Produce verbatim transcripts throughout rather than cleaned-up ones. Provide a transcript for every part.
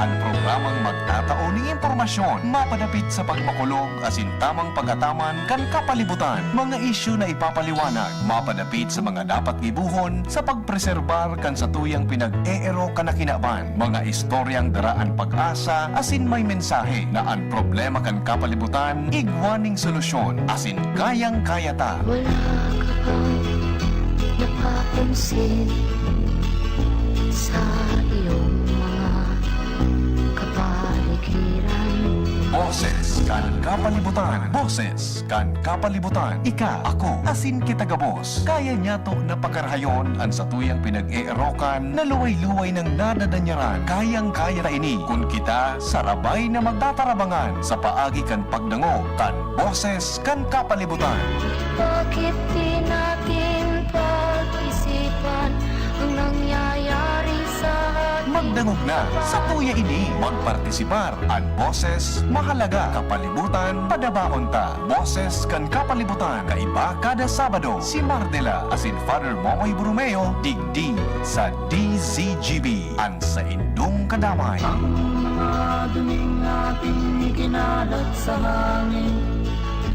An programang magtatao nin impormasyon mapadapit sa pagmakulog asin tamang pag-ataman kan kapalibutan, mga isyu na ipapaliwanag mapadapit sa mga dapat gibohon sa pagpreserbar kan satuyang pinag-eerok na kinaban, mga istoryang dara an pag-asa asin may mensahe na an problema kan kapalibutan igwa ning solusyon asin kayang-kaya ta. Wala ka bang napapansin sa iyong mga kapaligiran? Boses kan kapalibutan. Boses kan kapalibutan. Ika, ako, asin kita gabos. Kaya niyato na pakarahayon an satuyang pinag-eerokan na luway-luway nang nadadanyaran. Kayang-kaya ta ini kun kita sarabay na magtatarabangan sa paagi kan pagdangog kan Boses kan Kapalibutan. Bakit di natin pag-isipan ang nangyayari sa ating Magdangog na, satuya ini, magpartisipar. An boses, mahalaga. Kapalibutan, padabaon ta. Boses kan Kapalibutan, kaiba kada Sabado. Si Mardela asin Father Momoy Borromeo, digdi sa D Z G B. An saindong kadamay. Ang mga duning nating ikinalat sa hangin,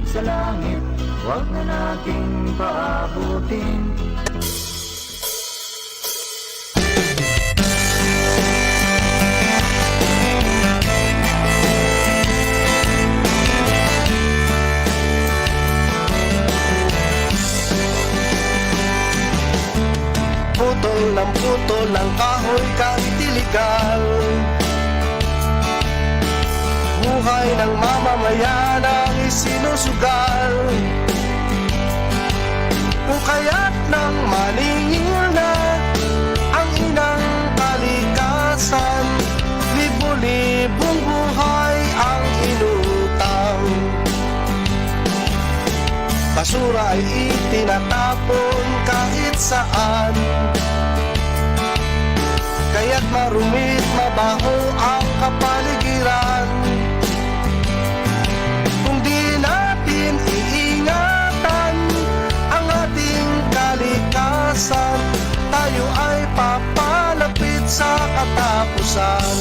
sa langit, wag na nating paabutin. Putol ng putol ng kahoy kahit iligal. Buhay ng mamamayan ang isinusugal. Kung kaya't nang maningil na ang inang kalikasan, libo-libong buhay ang inutang. Basura ay itinatapon kahit saan. Kaya't marumit, mabaho ang kapaligiran. Kung di natin iingatan ang ating kalikasan, tayo ay papalapit sa katapusan.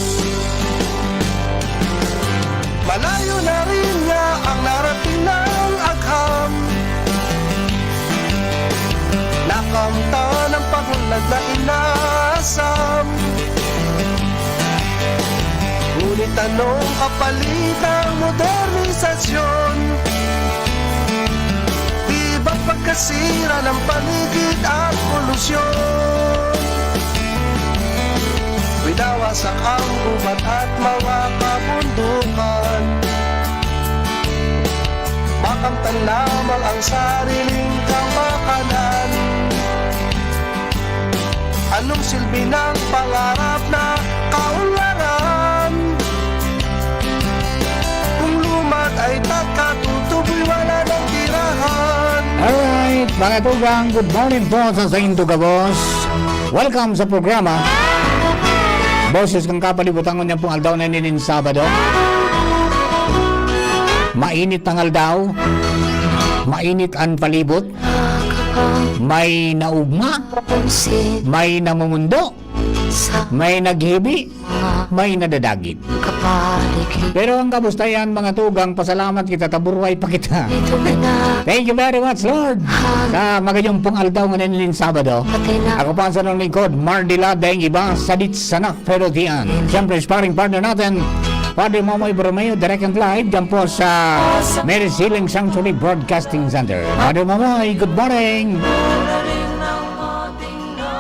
Malayo na rin nga ang narating ng agham. Nakamtan ang pag-unlad na inasam. Ngunit anong kapalit ng modernisasyon? Di ba pagkasira ng paligid at polusyon? Winawasak ang gubat at mga kabundukan. Makamtan lamang ang sariling kapakanan. Anong silbi ng pangarap na kaunlaran? Kung lumad ay tagkatutuboy, wala nang tirahan. Alright, mga tugang, good morning po sa saindo gabos. Welcome sa programa Boses kan Kapalibutan, ngunyan pong aldaw na ini nin Sabado. Mainit ang aldaw, mainit ang palibot, may naugma, may namumundo, may naghibi, may nadadagit. Pero ang kabustayan, mga tugang, pasalamat kita, taburuhay pa kita. Thank you very much, Lord, sa magayong pong aldaw ngunyan nin Sabado. Ako pa ang sarong lingkod, Mardila Daing Iba, sadit sana pero diyan. Siyempre, sparring partner natin, Father Momoy Borromeo, direct and live dyan po sa Mary's Healing Sanctuary Broadcasting Center. Father Momoy, good morning!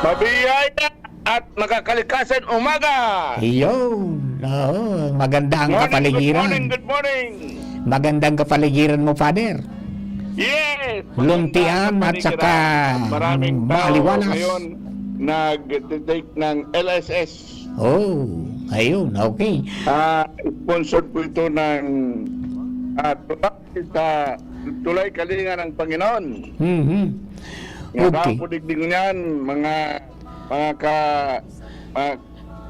Mabiyaya at makakalikasan umaga! Iyo, oo, maganda ang Morning, good kapaligiran. Morning, good morning! Magandang kapaligiran mo, Father. Yes! Luntian at saka maaliwalas. Maraming tao ngayon nag-take ng L S S. Oh, ayun, okay. Ah, sponsored po ito ng, ah, tulay sa Tulay Kalinga ng Panginoon. Mhm. Nga okay. Dapat digdi ngunyan, mga, mga ka-, ah,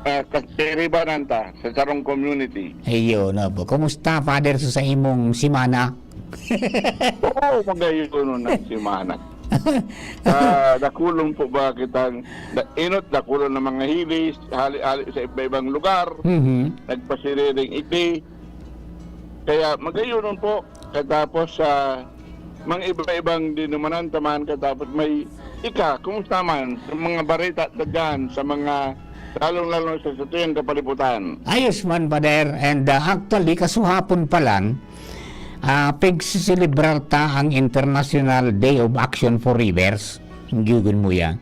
ah, kairibanan ta sa sarong community. Ayun, opo. Kumusta, Father, sa, sa imong semana? Oo, magayon na semana. Ah, dakulon po ba kitang, da-, inot dakulon na mga hilis, hali-hali sa iba-ibang lugar, Mhm. nagpasiriring igdi. Kaya magayonon po, katapos sa mga iba-ibang dinumanan ta man, katapos may ika, kumusta man sa mga bareta ta dyan, sa mga, lalong-lalo sa satuyang kapalibutan? Ayos man, Pader. And, ah, actually, kasuhapon pa lang, ah, pagsiselebrar ta ang International Day of Action for Rivers. Ang gigun mo yan.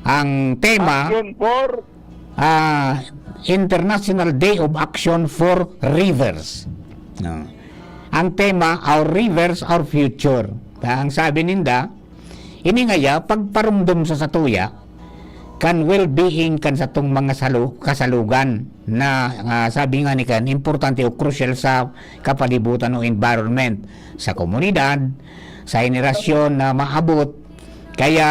Ang tema, Action for? ah, International Day of Action for Rivers. No. Ang tema, Our Rivers, Our Future. Kaya ang sabi ninda, ini ngaya, pagparumdom sa satuya, kan well-being kan satong mga salu-, kasalugan na, ah, sabi nga ni kan, importante o crucial sa kapalibutan o environment, sa komunidad, sa henerasyon na maabot. Kaya,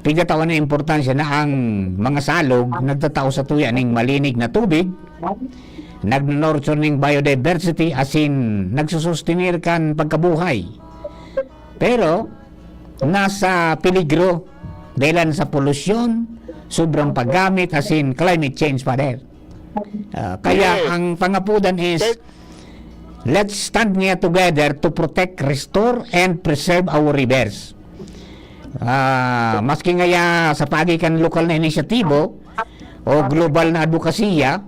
pigtatawan ng importansya na ang mga salog nagtatao satuya ning malinig na tubig, nagno-nurture ning biodiversity, asin nagsusustenir kan pagkabuhay. Pero, nasa peligro dahilan sa polusyon, sobrang paggamit, asin climate change, Pader. Ah, kaya Yes. ang pangapudan is, Kaya let's stand niya together to protect, restore, and preserve our rivers. Ah, maski ngaya sa paagi kan lokal na inisyatibo o global na adbokasiya,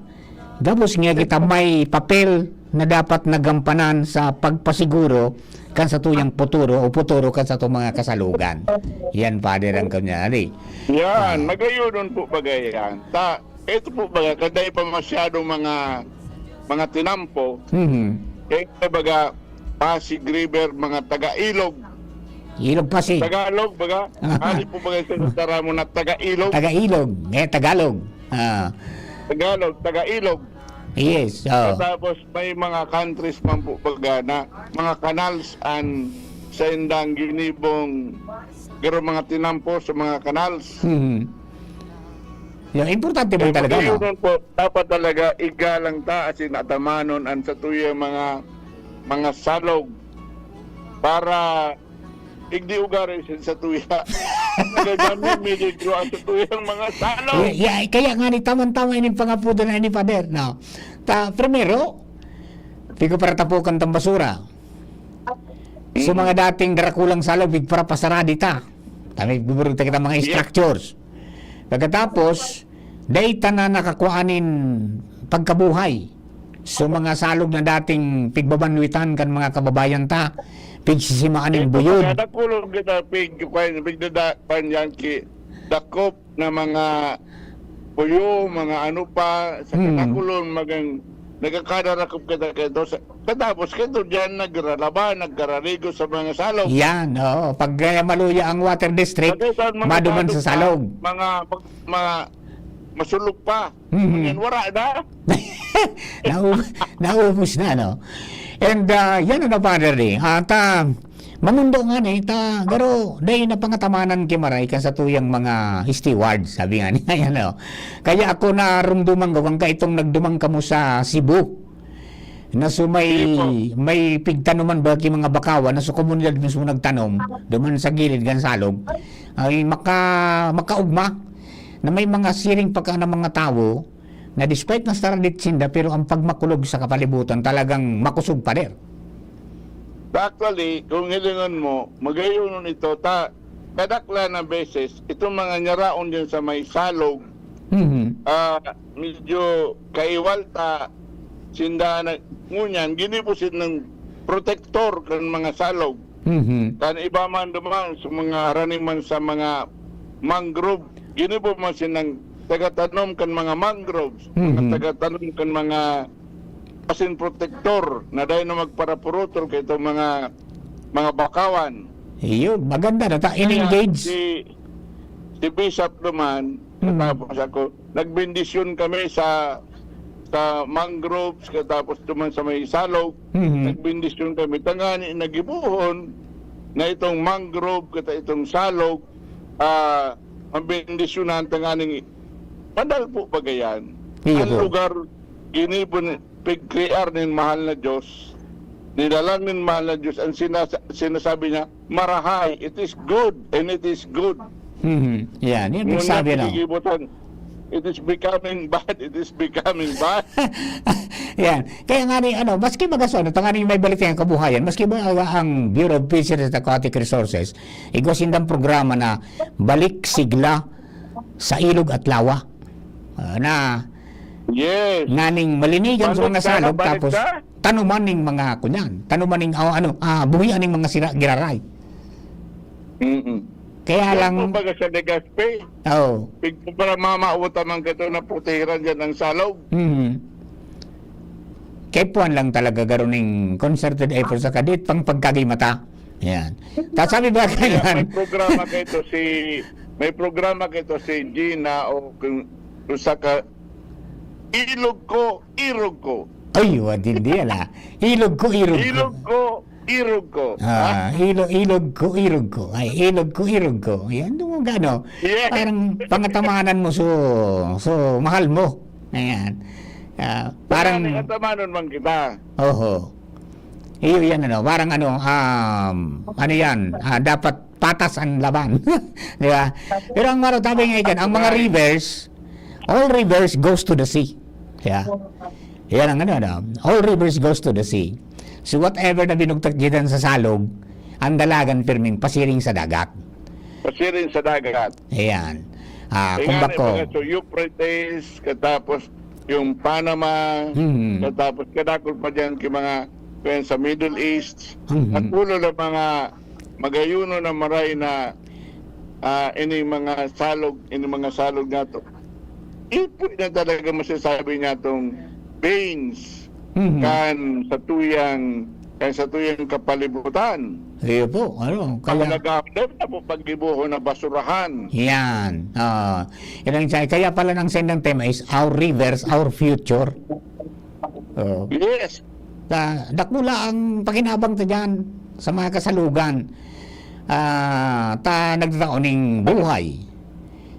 gabos nga kita may papel na dapat nagampanan sa pagpasiguro kan satuyang puturo o puturo kan satong mga kasalugan. Yan, Father, ang kanya, ali. Yan, Ah. magayonon po bagay yan. Ta-, ito po baga, kada pa masyadong mga, mga tinampo, Mhm. kaya baga, Pasig River, mga taga-Ilog. Ilog Pasig. Tagalog, baga? Aha. Ano po baga sa tara mo na taga-Ilog? Taga-Ilog. Eh, Tagalog. Ah. Tagalog, taga-Ilog. Yes, oo. Tapos may mga countries man po baga na mga canals an sa indang ginibong, pero mga tinampo sa mga canals. Mhm. Yeah, importante man Eh, talaga, no? Yun po, dapat talaga igalang ta asin atamanon an satuyang mga, mga salog para igdi ugari sa, satuya. Nagagami, medyo ang satuyang mga salog. Yeah, yeah, kaya nga ni, tamang-tama ining pangapudan na ni Pader, no? Ta, primero, pigo para tapukan tang basura. So, Mm. mga dating darakulang salog, pigparapasaradi ta. Kami, gugurog ta kita mga Yes. structures. Pagkatapos, dai ta na nakakuha nin pagkabuhay. So, mga salog na dating pigbabanwitan kan mga kababayan ta, pigsisimaan nin Ito, buyod. Pagkadakulog kita, pig, kwan, pigdada, kwan yan, ki, dakop na mga puyo, mga ano pa, sa Hmm. kadakulon, magang, nagkakadarakop kita kaya to. Sa, katapos, kaya to dyan, nagralaba, nagkaraligo sa mga salog. Yan, oo. Pag, eh, maluya ang water district, Pati sa mga maduman sa salog pa, salog. Mga, mga, masulog pa. Mhm. Yan, wala na. Nau-, naubos na, no? And, ah, yan ang napader, eh. At, ah, mamundo nga ni, ta, garo, dai na pangatamanan ki Maray kan satuyang mga steward, sabi nga niya, yan, no? Kaya ako narumduman ko, kan kaitong nagduman kamo sa Cebu. Na so may, Sige po. may pigtanuman ba ki mga bakawan, na so komunidad mismo nagtanom, duman sa gilid kan salog, ay maka-, makaugma na may mga siring pa ka ng mga tawo na despite na sa tradit sinda, pero ang pagmakulog sa kapalibutan talagang makusog, Pader. Actually, kung hilingon mo, magayon nun ito, ta-, kadaklan na beses, itong mga nyaraon dyan sa may salog, Mhm. ah, medyo kaiwal ta, sinda na, ngunyan, ginibo sinang protektor kan mga salog. Mhm. Kan iba man duman sa mga haraniman sa mga mangrove, ginibo man sinang tagatanom kan mga mangroves, mga Mhm. tagatanom kan mga asin protektor na dai na magparapurutol kay itong mga, mga bakawan. Iyo, maganda na ta, Kaya in-engage. si, si Bishop naman, Mm. katapos ako, nagbendisyon kami sa, sa mangroves, katapos duman sa may salog, Mhm. nagbendisyon kami. Tangani, nagibuhon na itong mangrove, kata itong salog, ah, ang bendisyonan, tanganing madal po bagayan. Iyo Ang po. lugar, ginibo ni, pigkrear nin mahal na Diyos. nilalang nin mahal na Diyos, ang sinasa-, sinasabi niya, "Marahay, it is good, and it is good." Mhm. Yan, yan Ngunyan, pagsabi, no? Pinigibutan, "It is becoming bad, it is becoming bad." Yan. Kaya nga ni, ano, maski baga sa, ano, tanganing may balik tayong kabuhayan, maski ba ang Bureau of Fisheries and Aquatic Resources, igwa sindang programa na balik sigla sa ilog at lawa. Ah, na Yes. nganing malinigan sa Balik mga sana, salog, balik tapos sa tanuman ning mga kunyan, tanuman ning, oh, ano, ah, buhian ning mga sira-, giraray. Mm-mm. Kaya Yan lang po baga sa Legazpi. Oo. Pig-, para mamaot man kato na putiran dyan ang salog. Mhm. Kaipuhan lang talaga garo ning concerted effort sa kadit pang pagkagimata. Yan. Ta sabi ba Kaya may kaiyan? programa kaito si, may programa kaito si Gina o kung, kung sa ka, "Ilog ko, irog ko." Ay, wa, di, di, ala. "Ilog ko, irog ko." "Ilog ko, irog ko." Ah, Ha? ilo-, "Ilog ko, irog ko." Ay, "Ilog ko, irog ko." Yan, yung gano. Yes. Parang pangatamanan mo, so, so, mahal mo. Ayan. Ah, Parang parang katamanon man kita. Oho. Iyo yan, ano, parang ano, um, ano yan, ah, dapat patas ang laban. Di ba? Pero ang maro, sabi nga ikan, ang mga rivers, all rivers goes to the sea. Yeah. Yan ang ano, ano, all rivers goes to the sea. So whatever na binugtak dyan sa salog, ang dalagan pirming pasiring sa dagat. Pasiring sa dagat. Ayan. Ah, Kaya kung nga, bako. Mga so Euphrates, katapos yung Panama, Mhm. katapos kadakol pa dyan kay mga, kaya sa Middle East, Mhm. at ulo na mga magayuno na maray na, ah, ini mga salog, ini mga salog na to. Ipo na talaga masasabi niya tong veins Mhm. kan sa tuyang, kan sa tuyang kapalibutan. Iyo po, ano, kaya Ang naghahanap na po pagdibuho na basurahan. Yan. Ah, yan ang isa. Kaya pala ang sendang tema is our rivers, our future. Oh. Yes. Ta, dakula ang pakinabang ta diyan sa mga kasalugan. Ah, ta nagtatao ning buhay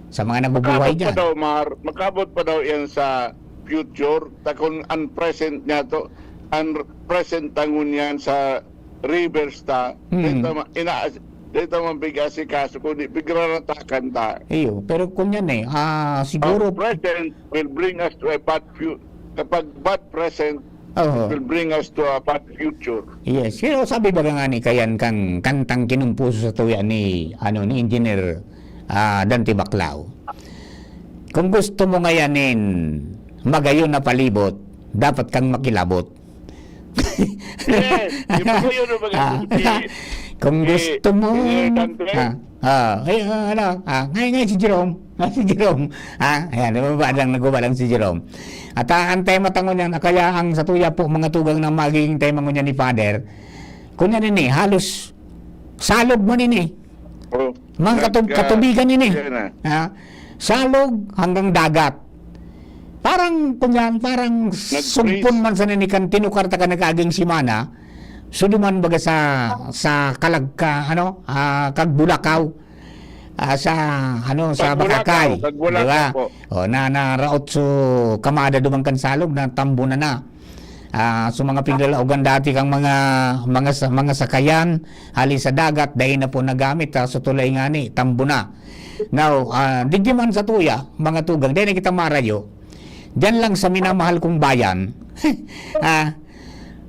sa mga nabubuhay Makabot pa diyan. daw, Mar, makabot pa daw yan sa future. Ta kung ang present niya to, ang present tangon yan sa rivers ta, Hmm. dito ma-, ina-, dito man pig-asikaso, kundi pigraratakan ta. Iyo, pero kung yan eh, ah, Our siguro present will bring us to a bad fu-, kapag bad present Oo. will bring us to a bad future. Yes, pero sabi baga nga ni kayan kang kantang kinumpuso sa tuya ni, ano, ni Engineer, ah, Dante Baclao. Kung gusto mo ngayanin magayon na palibot, dapat kang makilabot. Yes, yung mga yun ang mga Ah, si, kung si gusto mo, Engineer Dante. ah, ah, ay, ah, ano, ah, ngayon, ngayon si Jerome. Ah, si Jerome. Ah, ayan, nababa lang, nagwawala lang si Jerome. At, ah, ang tema tango niyan, ah, kaya ang sa tuya po, mga tugang na magiging tema ngunyan ni Father, kunya nini, halos salog man ini. Oh, Mga katub-, nag-, ah, katubigan ini. yan na. Ha? Salog hanggang dagat. Parang, kunyan, parang Nag-freeze. sugpon man sa nini kan tinukar ta kan nag-aging simana, suduman baga sa, sa kalagka, ano, ah, Kagbulakaw. Ah, sa, ano, sa Kagbulakaw, Bakakay, Kagbulakaw di ba? po. O, na, na raot so kamada duman kan salog, na tambo na na. Ah, so mga piglalaogan dati kang mga, mga sa-, mga sakayan, hali sa dagat, dai na po nagamit, ah, so tulay ngani, tambo na. Now, ah, digdi man sa tuya, mga tugang, dai na kita marayo. Diyan lang sa minamahal kong bayan, ah,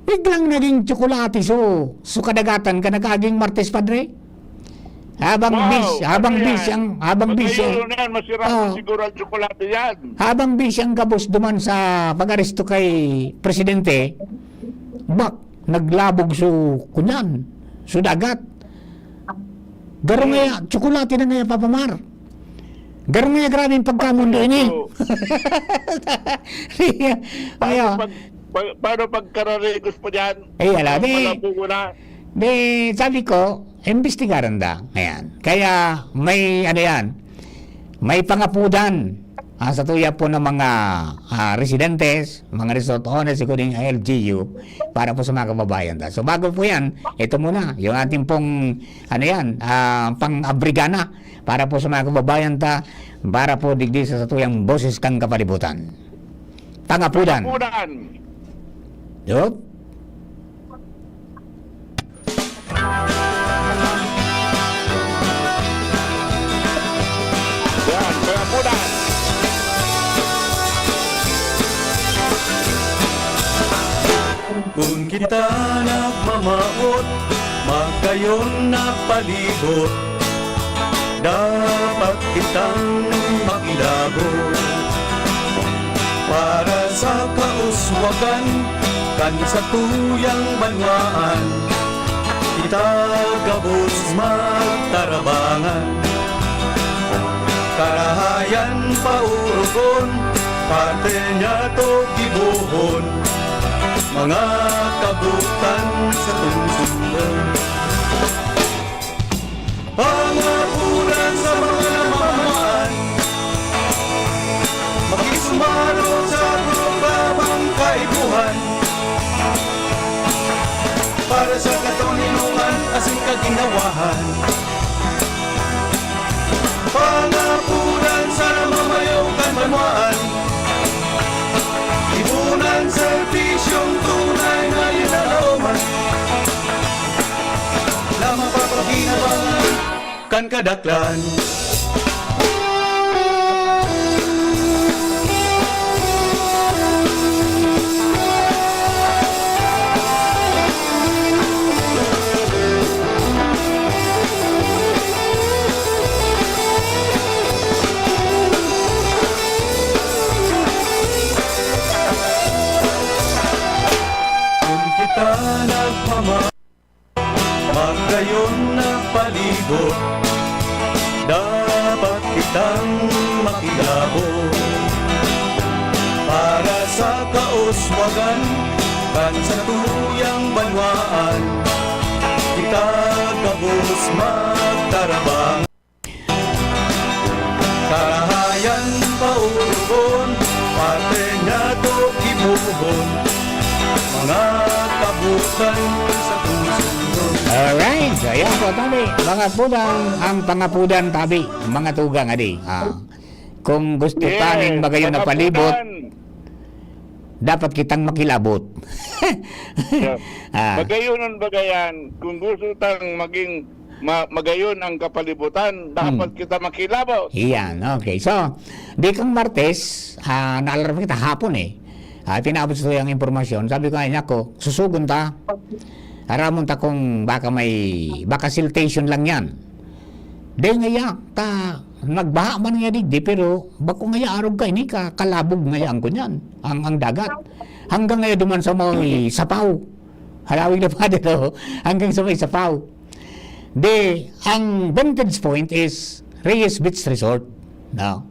biglang naging tsokolate, so, so kadagatan ka nag-aging Martes, Padre? Habang Wow, bis-, habang ano yan? bis ang, habang bis ang Magkayulo na yan, masira na Oh. siguro ang tsokolate yan. Habang bis ang gabos duman sa pag-aresto kay Presidente, bak, naglabog so kunyan, so dagat. Garo Hmm. ngaya, tsokolate na ngaya, Papa Mar. Garo ngaya, grabe yung pagkamundo ini. So, Ayo. paano pag, pa-, paano pag kararigos pa dyan? Eh, ala, di, Malabo mo na. di, sabi ko, imbestigaran da. Ayan. Kaya may, ano yan, may pangapudan, ah, sa tuya po ng mga, ah, residentes, mga resort owners, including L G U, para po sa mga kababayan ta. So, bago po yan, ito muna, yung ating pong, ano yan, ah, pang-abrigana, para po sa mga kababayan ta, para po digdi sa satuyang boses kang kapalibutan. Pangapudan. Pangapudan. Yup. Kun kita nagmamawot, magayon na palibot, dapat kitang makilabot. Para sa kauswagan kan satuyang banwaan, kita gabos magtarabangan. Karahayan paorogon, parte niya to gibohon, mga kabutan sa tungsundan. Pangapunan sa mga namamahan, makisumaro sa programang kaipuhan, para sa katoninongan asin kaginawahan. Pangapunan sa namamayo kan banwaan, ipunan serbisyong tunay na linalaoman, na mapapakinabangan kan kadaklan. Kun kita nagmama-, magayon na palibot, dapat kitang makilabot. Para sa kauswagan kan satuyang banwaan, kita gabos magtarabang. Karahayan paurgon, parte niya to gibohon, mga kabutan sa tungsunod. Alright, so ayan po, tabi. Mga pudang, ang pangapudan, tabi. Mga tugang, adi. Ah. Kung gusto Yes, taning magayon na mga palibot, kaputan. Dapat kitang makilabot. Yeah. Ah. Magayon an bagayan, kung gusto tang maging ma-, magayon ang kapalibutan, dapat Hmm. kita makilabot. Iyan, okay. So, di kang Martes, ah, naalarma kita hapon eh. Ah, pinaabot sa tuyang impormasyon. Sabi ko, "Ay, nako, susugon ta. Aramon ta kung baka may, baka siltation lang yan." Di ngaya, ta, nagbaha man nga digdi, pero bako ngaya arog kaini, ka-, kalabog ngaya ang kunyan, ang, ang dagat. Hanggang ngaya duman sa may Sapaw. Halawig na pa dito, hanggang sa may Sapaw. Di, ang vantage point is Reyes Beach Resort. No?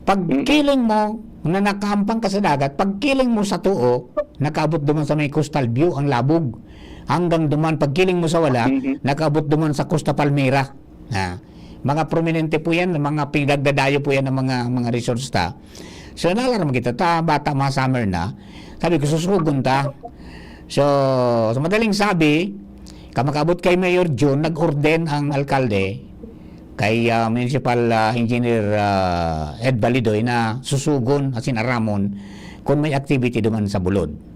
Pagkiling mo, na nakahampang ka sa dagat, pagkiling mo sa tuo, nakaabot duman sa may coastal view ang labog. Hanggang duman, pagkiling mo sa wala, Mhm. nakaabot duman sa Costa Palmera. Ah, mga prominente po yan, mga pinagdadayo po yan ng mga, mga resorts ta. So, naalarma kita, ta, bata, mga summer na. Sabi ko, susugon ta. So, sa madaling sabi, kamakaabot kay Mayor Jun, nag-orden ang alkalde kay, ah, Municipal, ah, Engineer, ah, Ed Balidoy na susugon, asin aramon, kung may activity duman sa Bulod.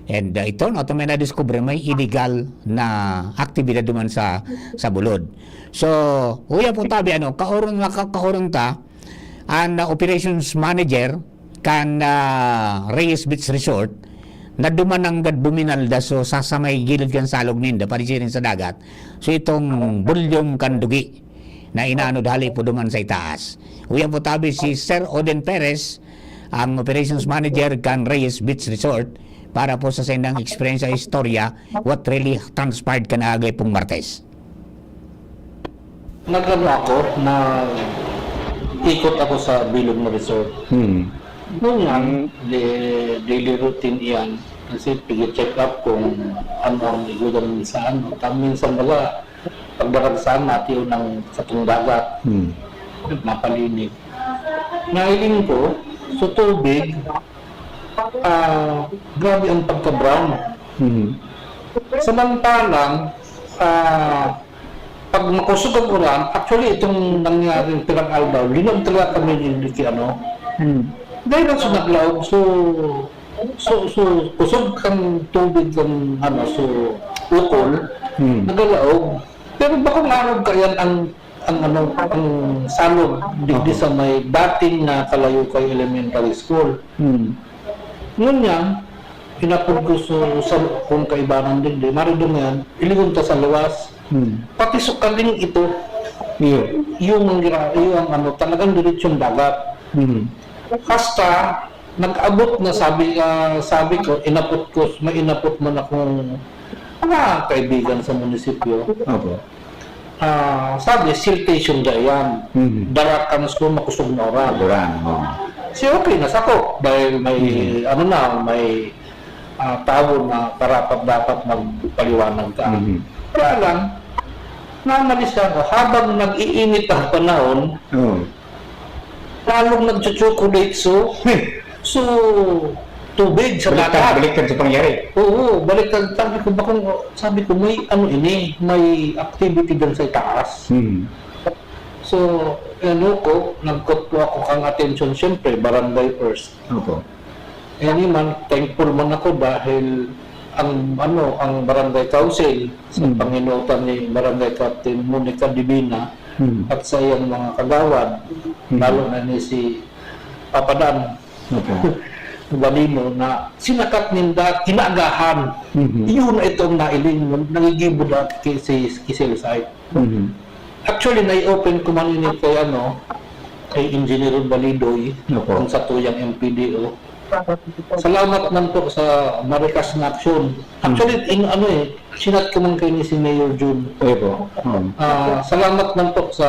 And, ah, ito, no, ito may nadiskubre, may illegal na aktibidad duman sa, sa Bulod. So, huya po tabi, ano, kaoron, naka-, kaoron ta, an, ah, operations manager kan, ah, Reyes Beach Resort, na duman nanggad buminalda, so, sa, sa may gilid kan salog ninda, parisiring sa dagat. So, itong bulyong kan dugi na inaanod hali po duman sa itaas. Huya po tabi si Sir Oden Perez, ang operations manager kan Reyes Beach Resort, para po sa saindang eksperyensya, istorya, what really transpired kan agay pong Martes. Nag-ano ako, nag-ikot ako sa bilog na resort. Hmm. Ngunyan, Hmm. di-, daily routine iyan. Kasi pigi-check up kung ano ang igulang sa ano. Tam-, minsan baga, pagdarag saan, natiyo ng satong dagat. Hmm. Napalinit. Nailing ko, sa tubig, ah, grabe ang pagka-brown. Mhm. Samantalang, ah, pag makusog ang ulan, actually, itong nangyaring pirang aldaw, linog talaga kami ni, ni ano. Hmm. Dahil lang sa naglaog, so, so, so, kusog kang tubig kang, ano, so, ukol, Hmm. nagalaog. Pero bakong araw kayan ang, ang, ano, ang salog digdi sa may dating na Kalayukay Elementary School. Hmm. Ngunyan, Inapod ko so, sa kung kaibanan din, di. Maridong yan, ilingon ta sa luwas. Hmm. Pati so kaling ito, Iyo. yung ang gira-, yung ang ano, talagang diretsong dagat. Hmm. Hasta, nag-abot na, sabi, ah, sabi ko, inapot ko, may inapot man akong mga kaibigan sa munisipyo. Opo. Ah, sabi, siltation da yan. Mhm. Darakan sa makosog na oras. Oras, oo. Si okay na sako, dahil may, Mhm. ano na, may, ah, tawo na karapat-dapat magpaliwanag ka. Mhm. Kaya lang, namalis ako, habang nag-iinit ang panahon, Oo. lalong nagcho-chocolate, so, so, tubig sa Baliktad, dagat. baliktad sa pangyari. Oo, baliktad. Sabi ko, "Bakong," sabi ko, "May ano ini, may activity dyan sa itaas." Hmm. So, ano ko, nagkot po ako kang atensyon, siyempre, barangay first. Opo. Eh, ni man, thankful man ako dahil ang, ano, ang barangay council, sa Hmm. panginutan ni Barangay Captain Monica Divina Hmm. at sa iyang mga kagawad, Hmm. lalo na ni si Papa Dan, Opo. Balino na sinakat ninda kinaagahan. Mhm. Iyon na itong nailing, nangigibo na ki-, si, si Cell Site. Mhm. Actually, nai-open ko man ini kay, ano, kay Engineer Balidoy, Opo. ang satuyang M P D O. Salamat man po sa marikas na aksyon. Mhm. Actually, in, ano eh, sinat ko man kayo ni si Mayor Jun. Opo. Mhm. Ah, salamat man po sa,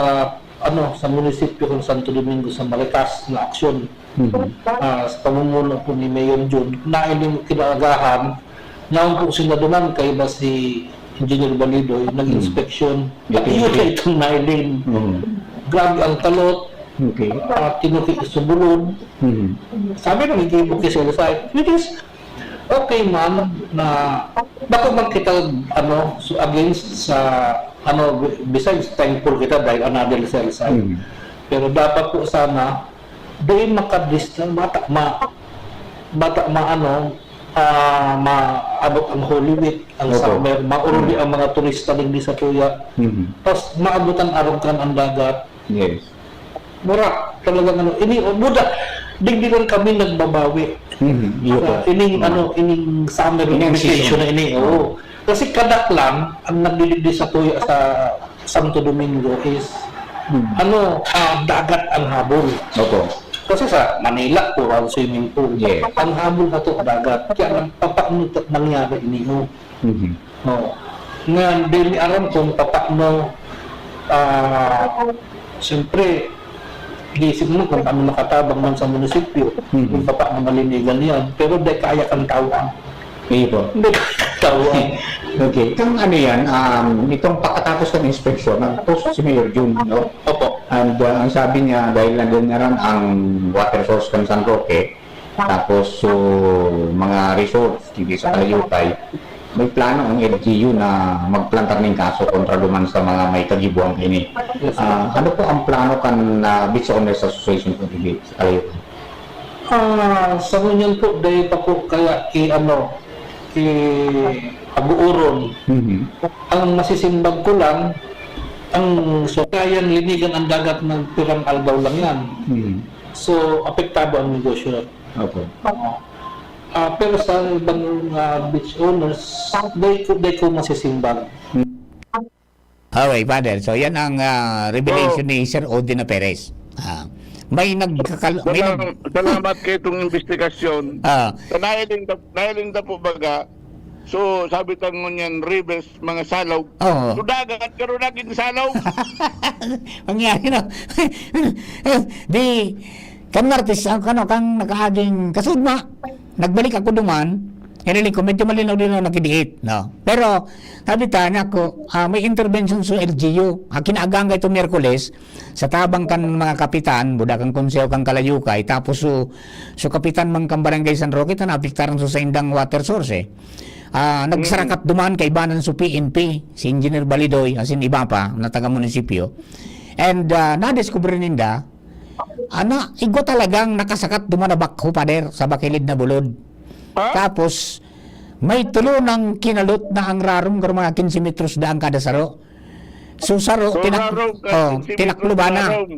ano, sa munisipyo ng Santo Domingo sa marikas na aksyon. Mhm. Ah, sa pamumuno po ni Mayor Jun, nailing kinaagahan, naon po sila duman kaiba si Engineer Balidoy, nag-inspeksyon. Mhm. At Okay. yun na itong nailing. Mhm. Grabe ang talot, Okay. ah, tinuki sa bulod. Mhm. Sabi ng igibo kay Sir Sai, which is, okay man, na bako man kita, ano, so against sa, ano, besides thankful kita dahil another Sir Sai. Mhm. Pero dapat po sana, di makadista-, mata-, ma-, mata-, ma-, ano, ah, maabot ang Holy Week, ang Opo. summer, mauruli Mm. ang mga turista digdi sa tuya. Mhm. Tas maabot ang arog kan ang dagat. Yes. Mura, talagang ano, ini, o, muda, digdi lang kami nagbabawi. Mhm. Iyo Sa po. ining, Mm. ano, ining summer Ining vacation season. na ini, oo. Oo. Kasi kadak lang ang nagdidigdi sa tuya sa Santo Domingo is, Hmm. ano, ah, dagat ang habol. Opo. Kasi sa Manila, puro ang swimming pool. Yes. Ang habol na to, dagat. Kaya nagpapaknutat nangyari niyo. Mhm. Oh. Ngayon, di mi aram kung paano, ah, siyempre, gising mo kung ano makatabang man sa munisipyo, Mhm. kung paano malinigan yan. Pero di kaya kang tawaan. Iyo po. Hindi ka tawa. Okay. Kang ano yan, um, itong pagkatapos ng inspeksyon, nag-post si Mayor Jun, no? Opo. And, uh, ang sabi niya, dahil nandun na rin ang water source kan San Roque, tapos, so, mga resorts, hindi sa Kalayukay, may plano ang L G U na magplantar ng kaso kontra duman sa mga may kagibuhan ini. Yes, sir. Ah, ano po ang plano kan, ah, Beach Owners Association po dito sa Kalayukay? Ah, sa ngunyan po, dahil pa po kaya i-, ano, i-, pag-uuron. Mhm. Ang masisimbag ko lang, ang so, kayang linigan ang dagat ng pirang aldaw lang yan. Mhm. So, apektado ang negosyo. Opo. Oo. Ah, pero sa ibang, ah, beach owners, dahil ko, dahil ko masisimbag. Okay, Father. So, yan ang, ah, revelation Oo. ni Sir Odin na Perez. Ah, may nagkakal-, may nag- Salam-, salamat kay itong investigasyon. Ah. Sa nailing na, nailing na po baga, so, sabi ta ngunyan, rivers, mga salog. Oo. So, dagat, pero naging salog. Mangyari na. Di, kan Martes, ang, ano, kang nakaaging kasudma, nagbalik ako duman, hiniling ko, medyo malinaw din ako nakidiit, no? Pero, sabi ta, niya ako, ah, may intervention sa L G U. Ah, kinaaganga ito Miyerkules, sa tabang kan mga kapitan, buda kan konseho kan Kalayukay, tapos so, so kapitan man kan Barangay San Roque, ta naapektaran so saindang water source, eh. Ah, nagsarakat duman kaibanan so P N P, si Engineer Balidoy, asin iba pa, na taga-munisipyo. And, ah, nadiskubre ninda, ana, igwa talagang nakasakat duman na backhoe, Father, sa bakilid na bulod. Ha? Tapos, may tulo nang kinalot na ang rarom, garo mga quince metros daang kada saro. So, saro, So, tinak-, rarom ka, oh, quince metros tinakloban na. rarom.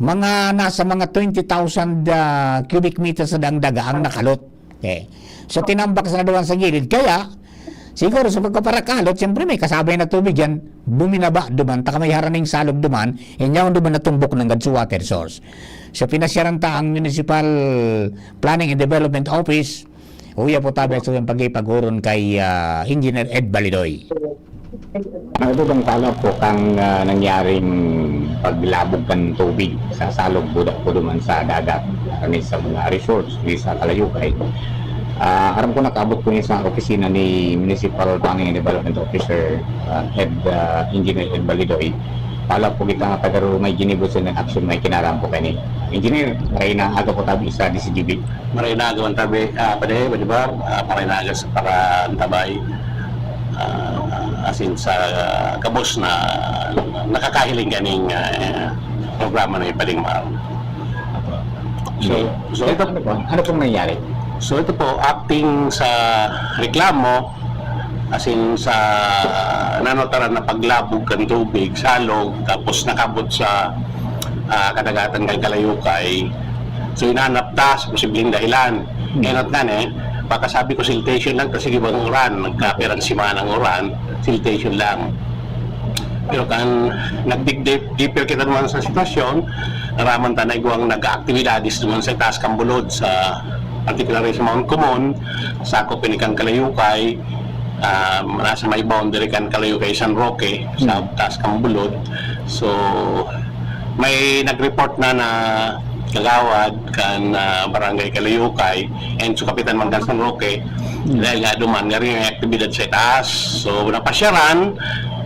Mga nasa mga twenty thousand, ah, cubic meters na daang daga ang nakalot. Okay. So, tinambak sa naduman sa gilid. Kaya, siguro sa pagkaparakalot, siyempre may kasabay na tubig yan, buminaba duman, taka may haraning salog duman, inyaw duman natumbok nanggad sa water source. So, pinasyaran ta ang Municipal Planning and Development Office, uya po tabi sa yung pagkipag-uron kay ah, Engineer Ed Balidoy. Ano bang follow-up po kang ah, nangyaring paglabog kan tubig sa salog budak po duman sa dagat, kani sa mga resorts, di sa Kalayukay? Ah, aram ko nakaabot ko ni sa opisina ni Municipal Planning and Development Officer, ah, Ed, ah, Engineer Ed Balidoy. Follow-up po kita nga taga Rurumay, ginibo sa action may kinaram po kani. Engineer, maray na aga po tabi sa D C G B. Maray na aga man tabi, ah, pade, pade ba? Ah, maray na aga sa para antabay. Ah, asin sa gabos na nakakahiling kaning ah, programa na ipaling maaro. So, so, ito, ano po? Ano pong nangyari? So, ito po, acting sa reklamo, asin sa nanotaran na paglabog kan tubig, salog, tapos nakabot sa ah, kadagatan kan Kalayukay. So, hinanap ta sa posibleng dahilan. Hmm. Enot nga, eh, baka sabi ko, siltation lang, kasi di ba ang uran, nagkapirang simana ang uran, siltation lang. Pero kan nag-dig deep, deeper kita naman sa sitwasyon, naraman ta na igwang nag-aktibidades naman sa itaas kan bulod, sa, particularly sa Mount Kumon, sakop ini kan Kalayukay, ah, nasa may boundary kan Kalayukay, San Roque, sa Hmm. taas kan bulod. So, may nag-report na na kagawad kan ah, Barangay Kalayukay and sa Kapitan man kan San Roque, Hmm. dahil nga duman nga rin may aktibidad sa itaas. So, napasyaran,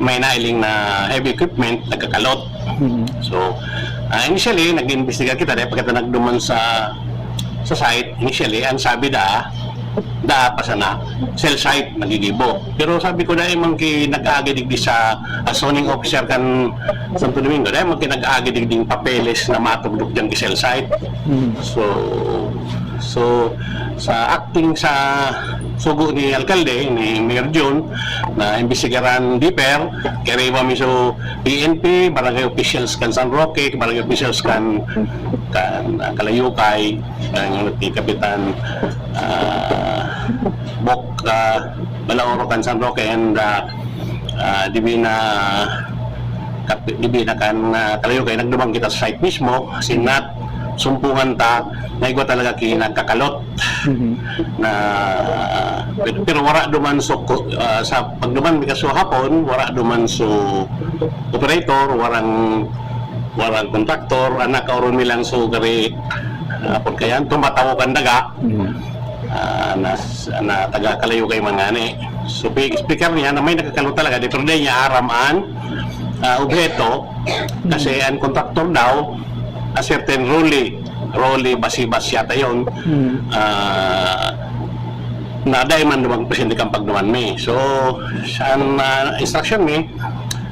may nailing na heavy equipment, nagkakalot. Hmm. So, ah, initially, nag-imbestiga kita dahil pagkita nagduman sa sa site, initially, ang sabi da, da pa sana, cell site, nagigibo. Pero sabi ko, dahil man ki nag-agi digdi sa ah, zoning officer kan Santo Domingo, dahil man ki nag-agi digding papeles na matugdok dyan ki cell site. Hmm. So, so, sa acting sa sugo ni Alkalde, ni Mayor Jun, na imbestigaran deeper, kaya iba mi so P N P, barangay officials kan San Roque, barangay officials kan, kan ah, Kalayukay, kan ni Kapitan ah, Bok ah, Balaoro kan San Roque and ah, ah, dibi na kap- dibi na kan ah, Kalayukay, nagdumang kita sa site mismo, sinat, sumpungan ta, na igwa talaga ki nagkakalot Mhm. na pero, pero wara duman so ko- ah, sa pagduman mi kaso hapon, wara duman so operator, warang warang kontraktor, ang nakaoron mi lang so gari, ah, pagkayan, tumatawo kan daga, Mhm. ah, na, na taga Kalayukay man ngani. So, pi- speaker niya na may nagkakalot talaga, di pero di niya aram an ah, obheto, kasi ang kontraktor daw, a certain Rolly, Rolly Basibas yata yun, Hmm. ah, na dai man dumang presente kan pagduman mi. So, sa ah, instruction mi,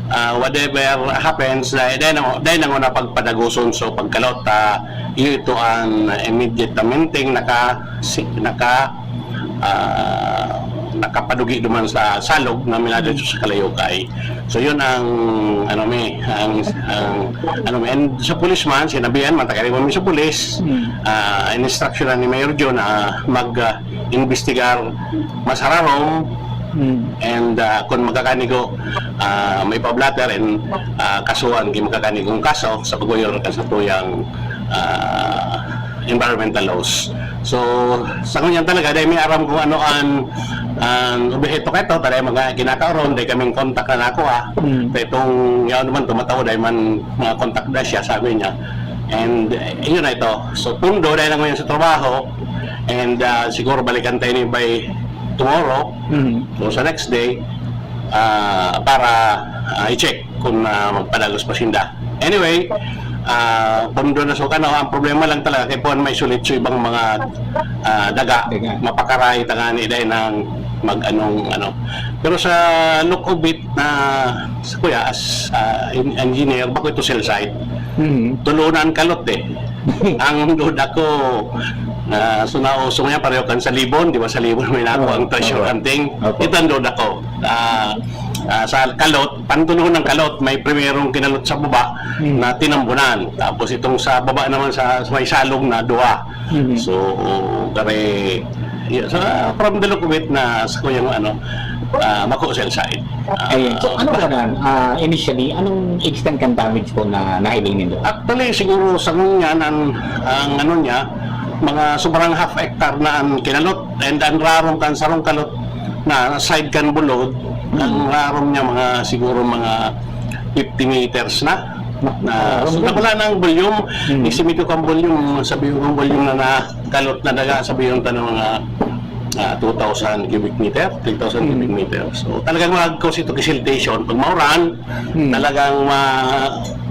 ah, whatever happens, dai, dai na, dai na nguna pagpadagoson. So, pagkalot, ah, iyo ito ang immediatamente naka, si, naka, ah, nakapadugi duman sa salog na minadto sa Kalayokay. So, yun ang, ano mi, ang, ang, ano mi, and sa pulis man, sinabihan man, tagariwan mi sa pulis, Hmm. ah, in-instruction na ni Mayor Joe na mag, ah, imbestigar mas hararom, Hmm. and, ah, kung magkakanigo, ah, may pa-blotter and, ah, kasuhan, ki magkakanigong kaso sa pag-violate kan satuyang, ah, environmental laws. So, sa ngunyan talaga, dai mi aram kung ano ang, ang obheto kaito, ta dai mga kinakaoron, dai kaming kontak na nako, ah. Hmm. Pero itong yaon naman, tumatawo, dai man mga kontak na siya, sabi niya. And, eh, yun na ito. So, pundo, dai na ngunyan sa trabaho, and, ah, siguro balikan tayo ni by tomorrow, Mhm. o sa next day, ah, para, ah, i-check kung, ah, magpadagos pa sinda. Anyway, ah, pundo na so, ano, ang problema lang talaga, kay puwan may sulit so ibang mga, ah, daga, Daga. Mapakaray, tangani, dahil nang mag-anong, ano. Pero sa look of it, na sa kuya, as, ah, en-, engineer, bako ito cell site. Mhm. Tulo na ang kalot eh. Ang duda ko, ah, so nauso niya, pareho kan sa Libon, di ba sa Libon may nako Oo, ang treasure opo. Hunting? Opo. Ito ang duda ko. Ah, ah, sa kalot, pantulo ng kalot, may primerong kinalot sa baba Hmm. na tinambunan. Tapos itong sa baba naman sa, sa may salog na duwa. Mhm. So, kare, Yeah, sa from the look of it na sa kuyang ano, ah, mako cell site. Ah, Ayun. So, ano ba na, ah, initially, anong extent kan damage po na nahiling nindo? Actually, siguro sa ngunyan, ang, ang ano niya, mga sobrang half hectare na ang kinalot, and ang rarom kan sarong kalot na side kan bulod, ang rarom niya mga siguro mga fifty meters na. Na, Rarom so, din. Wala na ang volume. Mm. Estimate ko ang volume, sabi ko ang volume na nakalot na daga, sabi yung tanong mga ah, two thousand cubic meter, three thousand Mm. cubic meter. So, talagang mag-cause ito siltation. Pag mauran, Mm. talagang ma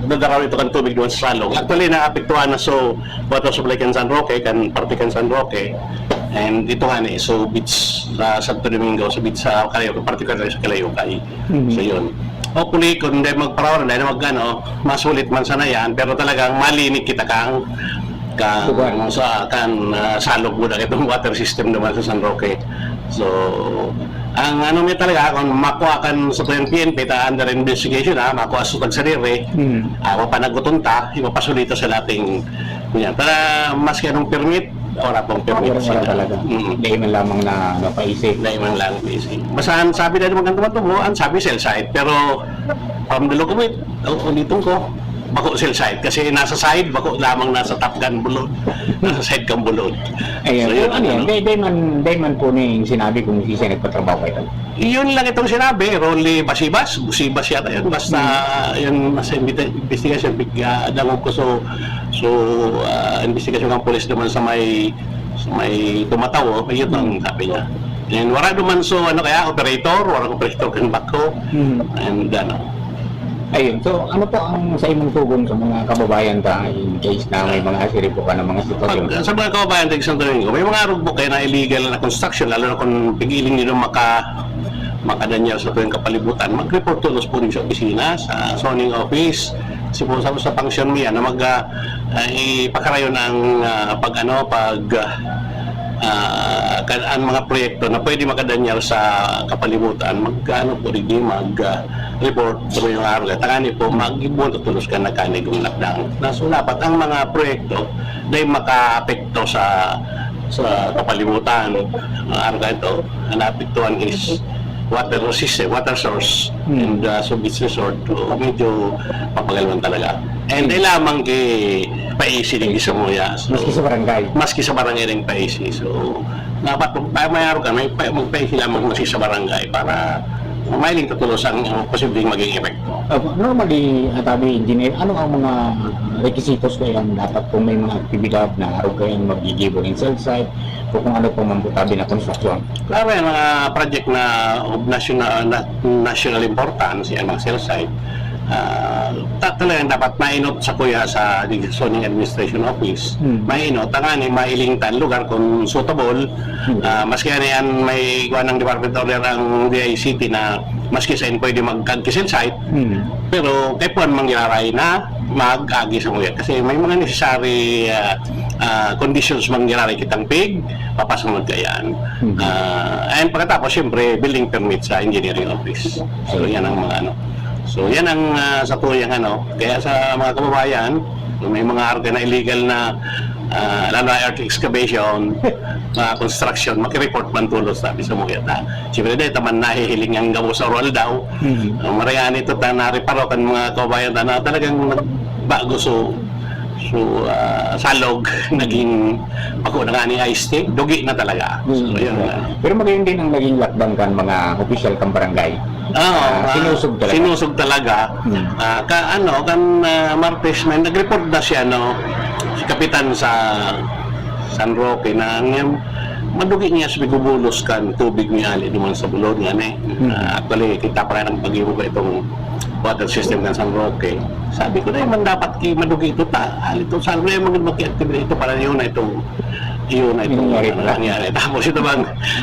nadaraw ito kan tubig doon sa salog. Actually, naapektuhan na so water supply kan San Roque, kan parte kan San Roque. And ito nga ni, so beach sa Santo Domingo, sa beach sa Calayo, particularly sa Calayo, kay Mhm. so yun. Hopefully, kung hindi magparawan, hindi na mag ano, masulit man sana yan, pero talagang malinig kita kang kang Lugar. Sa kan ah, salog mo na itong water system naman sa San Roque. So, ang ano mi talaga, kung makuha kan sa tuyang P N P, ta under investigation ha, makuha sa tagsadiri, Hmm. ako panaguton ta, ipapasulita sa dating niya. Para maski anong permit, wala pong permit Wala, wala talaga. Mm. Dahil man lamang na napaisip. Dahil man lang busy. Basta ang sabi na naman kanto matubo, ang sabi cell site. Pero from the look of it, u- ulitin ko, bako cell site. Kasi nasa side, bako lamang nasa top kan bulod. Nasa side kan bulod. Ayan. So, Pero yun, ano yan? ano. Dahil, dahil man, dahil man po na yung sinabi kung sino siya nagpatrabaho kayo. Yun lang itong sinabi, Rolly Basibas, Busibas yata yun, basta yun nasa imbita- investigation, big, ah, dangog ko so, so ah, investigation ng police naman sa may sa may tumatawo, yun ang sabi niya. And wala naman so ano kaya operator, wala operator kan bako. Hmm. And ano, Ayun. So, ano po ang sa imong tugon sa mga kababayan ta in case na may mga asiri po ka ng mga sitwasyon? Pag, sa mga kababayan taga Santo Domingo, may mga rugbo kayo na illegal na construction, lalo na kung pigiling nila maka makadanyar sa tuyong kapalibutan, mag-report tolos po din sa opisina, sa zoning office. Kasi po sa, sa function mo yan, na mag, ah, ah, ipakarayon ang ah, pag ano, pag ah, ah, kan, ang mga proyekto na pwede makadanyar sa kapalibutan, mag ano po rin, mag ah, report sa yung araw. Tangani po, mag-ibuan tolos ka nagkanigong lockdown. Na so dapat ang mga proyekto dahil makaapekto sa sa kapalibutan. Ang araw ito, ang naapektuhan is water system, water source, Hmm. and uh, so beach resort, so medyo papagalwan talaga. And dahil lamang kay paisi din sa muya. So, Maski sa barangay. Maski sa barangay rin paisi. So, dapat kung tayo may araw ka, may pa- magpaisi lamang maski sa barangay para mailing tutulos ang uh, posibleng maging epekto. Uh, normally, Atabi Engineer, ano ang mga requisitos kaya dapat kung may mga aktibidad na araw kayang magigibo ng cell site o kung ano pa man po tabi na konstruksyon? Klaro yan, mga project na of national, na, national importance, yan mga cell site. Ah, ta- talagang dapat mainot sa kuya sa zoning administration office. Hmm. Mainot, tangani, mailing tan lugar kung suitable. Ah, maski ano yan, may kuha ng department order ang D I C T na maski sa pwede magkagkisil site, Hmm. pero kay puan mangyararay na mag-agi sa kuya. Kasi may mga necessary ah, ah, conditions mangyararay kitang pig, papasok magkayan. Hmm. Ah, and pagkatapos, siyempre, building permit sa engineering office. So, yan ang mga ano. So, yan ang ah, sa tuyang ano. Kaya sa mga kababayan, kung may mga arga na illegal na ah, lalo na earth excavation, mga construction, makireport man tulos sabi sa mga ta. Siyempre, dahil taman nahihiling ang gamo sa oral daw. Hmm. Ang marayaan ito, ta nareparo kan mga kababayan ta na talagang nagbago so so ah, salog naging bako na nga ni iced tea, dugi na talaga. So, Hmm. yun na. Pero magayon din ang naging lakbang kan mga opisyal kan barangay. Oo, Ah, ah, sinusog talaga. Sinusog talaga. Hmm. Ah, ka, ano, kan ah, Martes, may nag-report na siya, no? Si Kapitan sa San Roque na ang um, madugi niya sa bigubulos kan tubig ni Ali naman sa bulod nga ni. Hmm. Ah, actually, kita pa nga ng pag-ibo ka itong water system ng San Roque. Sabi ko na man dapat ki madugi ito ta. Ali ito, San Roque, mag-activity ito para yun na itong yun na itong Nangyari ano, pala. nangyari. Tapos ito bang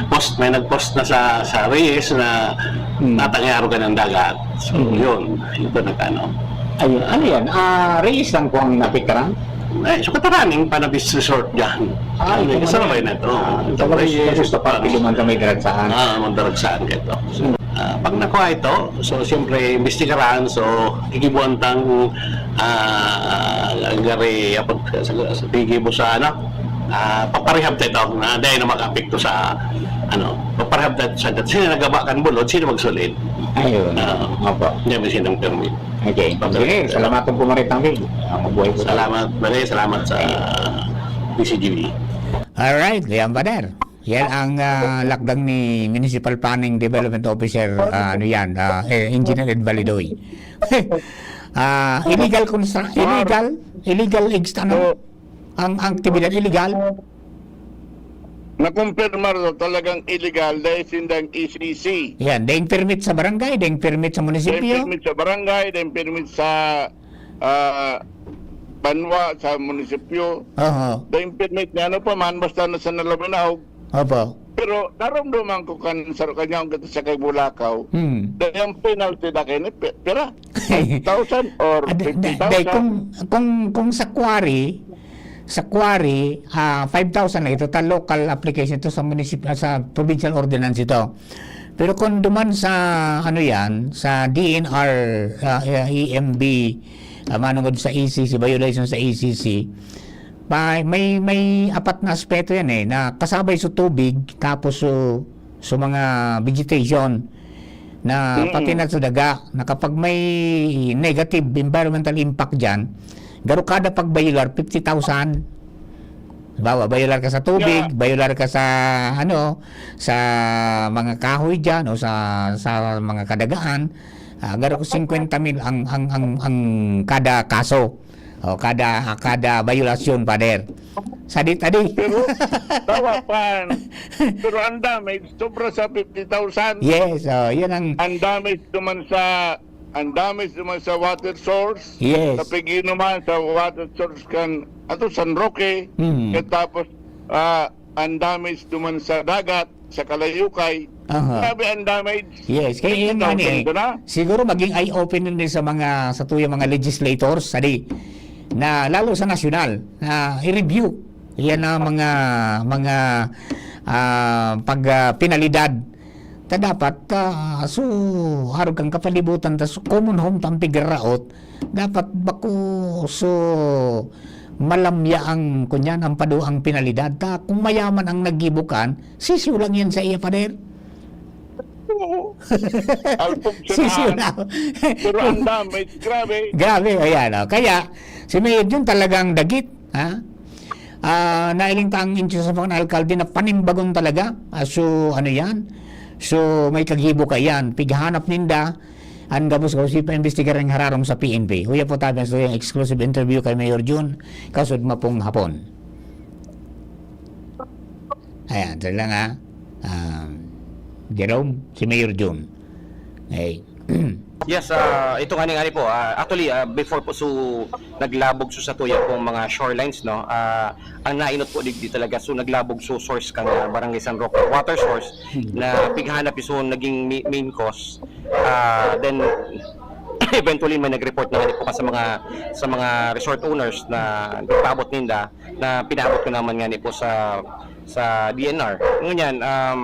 post, may nag-post na sa sa Reyes na Hmm. tatangyaro ka ng dagat. So, Hmm. yun. Ito na ano. Ayun, ano yan? Ah, Reyes lang po ang napiktaran? Eh, so kataraning Panabis Resort dyan. Ah, Ano, ito isa naman. na ito. Ah, Ito ito ba rin, yung ito sa parte naman sa may Daragsaan. Ah, magdaragsahan ka ito. So, ah, pag nakuha ito, so siyempre, imbestigaran, so, igibuan tang ah, gari, apag, sa, sa, sa, igibo sa, ano, Ah, paparehab ta ito na dahil na makaapekto sa, ano, paparehab ta sa, sino nagaba kan bulod, sino magsulid. Ayun. Ah, Opo. Hindi mo sinang permit. Okay. Sige, salamat po, Maritang Big. Ah, mabuhay po. Salamat, Maria. Salamat sa D C G B. Alright, yan, Pader. Yan ang ah, lakdang ni Municipal Planning Development Officer, ah, ano yan, ah, eh, Engineer Ed Validoy. Ah, illegal construction, illegal, illegal ex-, ano, ang, ang aktibidad illegal. Nakumpirma rin talagang illegal dahil sindang E C C. Yan, daing permit sa barangay, daing permit sa Daing munisipyo. Permit sa barangay, daing permit sa ah, banwa, sa munisipyo. Oho. Daing permit niya, ano pa man, basta na sa Nalaminaog. Opo. Pero naramdaman ko kan sa kanya kung kita sa kay Bulakaw. Hmm. Dahil ang penalty na kayo, pi- pira? five thousand or Ah, di- di- fifty thousand? di, kung, kung, kung sa quarry, sa quarry, ah, five thousand lang ito, ta local application ito sa municipal, sa provincial ordinance ito. Pero kung duman sa, ano yan, sa D N R, ah, E M B, ah, manungod sa E C C, violation sa E C C, pa, may, may apat na aspeto yan eh, na kasabay sa tubig, tapos so, so mga vegetation, na Mm. pati na sa daga, na kapag may negative environmental impact dyan, garo kada pag-violar, fifty thousand. Bawa, violar ka sa tubig, Yeah. Violar ka sa, ano, sa mga kahoy dyan o sa, sa mga kadagaan, ah, garo ko fifty mil ang, ang, ang, ang kada kaso. O kada, kada violasyon, Pader. Sadi, tadi. Pero, tawa pan. Pero ang damage, sobra sa fifty thousand. Yes, oh, yan ang Ang damage naman sa ang damage naman sa water source. Yes. Sa piginuman sa water source kan ato San Roque. Mm. At tapos ah, ang damage naman sa dagat, sa Kalayukay. Aha. Grabe ang damage. Yes, kaya yun nga ni, Ito na. Siguro maging eye-opening din sa mga, sa tuyang mga legislators, sadi, na lalo sa nasyonal, na i-review yan ang mga, mga ah, pag ah, penalidad ta dapat ah, so harog kang kapalibutan ta so common home ta ang pigraraot dapat bako so malamya ang kunyan ang pado ang penalidad ta kung mayaman ang naggibukan sisyo lang yan sa iya pader Oo. Alpog sa sisyo daan. lang Pero ang damage, grabe. Grabe, ayan. Oh. Kaya, si Mayor Jun talagang dagit, ha? Ah, nailing ta ang incho sa mga alkalde na panimbagon talaga. Ah, so, ano yan? So, may kagibo ka yan. Pighanap ninda, ang gabos ko si paimbestigar ng hararong sa P N P. Huya po tabi sa yung exclusive interview kay Mayor Jun. Kasud mapong hapon. Ayan, ito lang ha. Um, Jerome, si Mayor Jun. Hey. Yes, ah, ito nga ni po. Ah, actually, ah, before po so naglabog so sa tuya pong mga shorelines, no. Ah, ang nainot po digdi talaga so naglabog so source kan ah, Barangay San Roque water source na pighanap so naging mi- main cause. Ah, then eventually may nag-report na nga po sa mga sa mga resort owners na nagpaabot ninda na pinaabot ko naman nga po sa sa D N R. Ngunyan, um,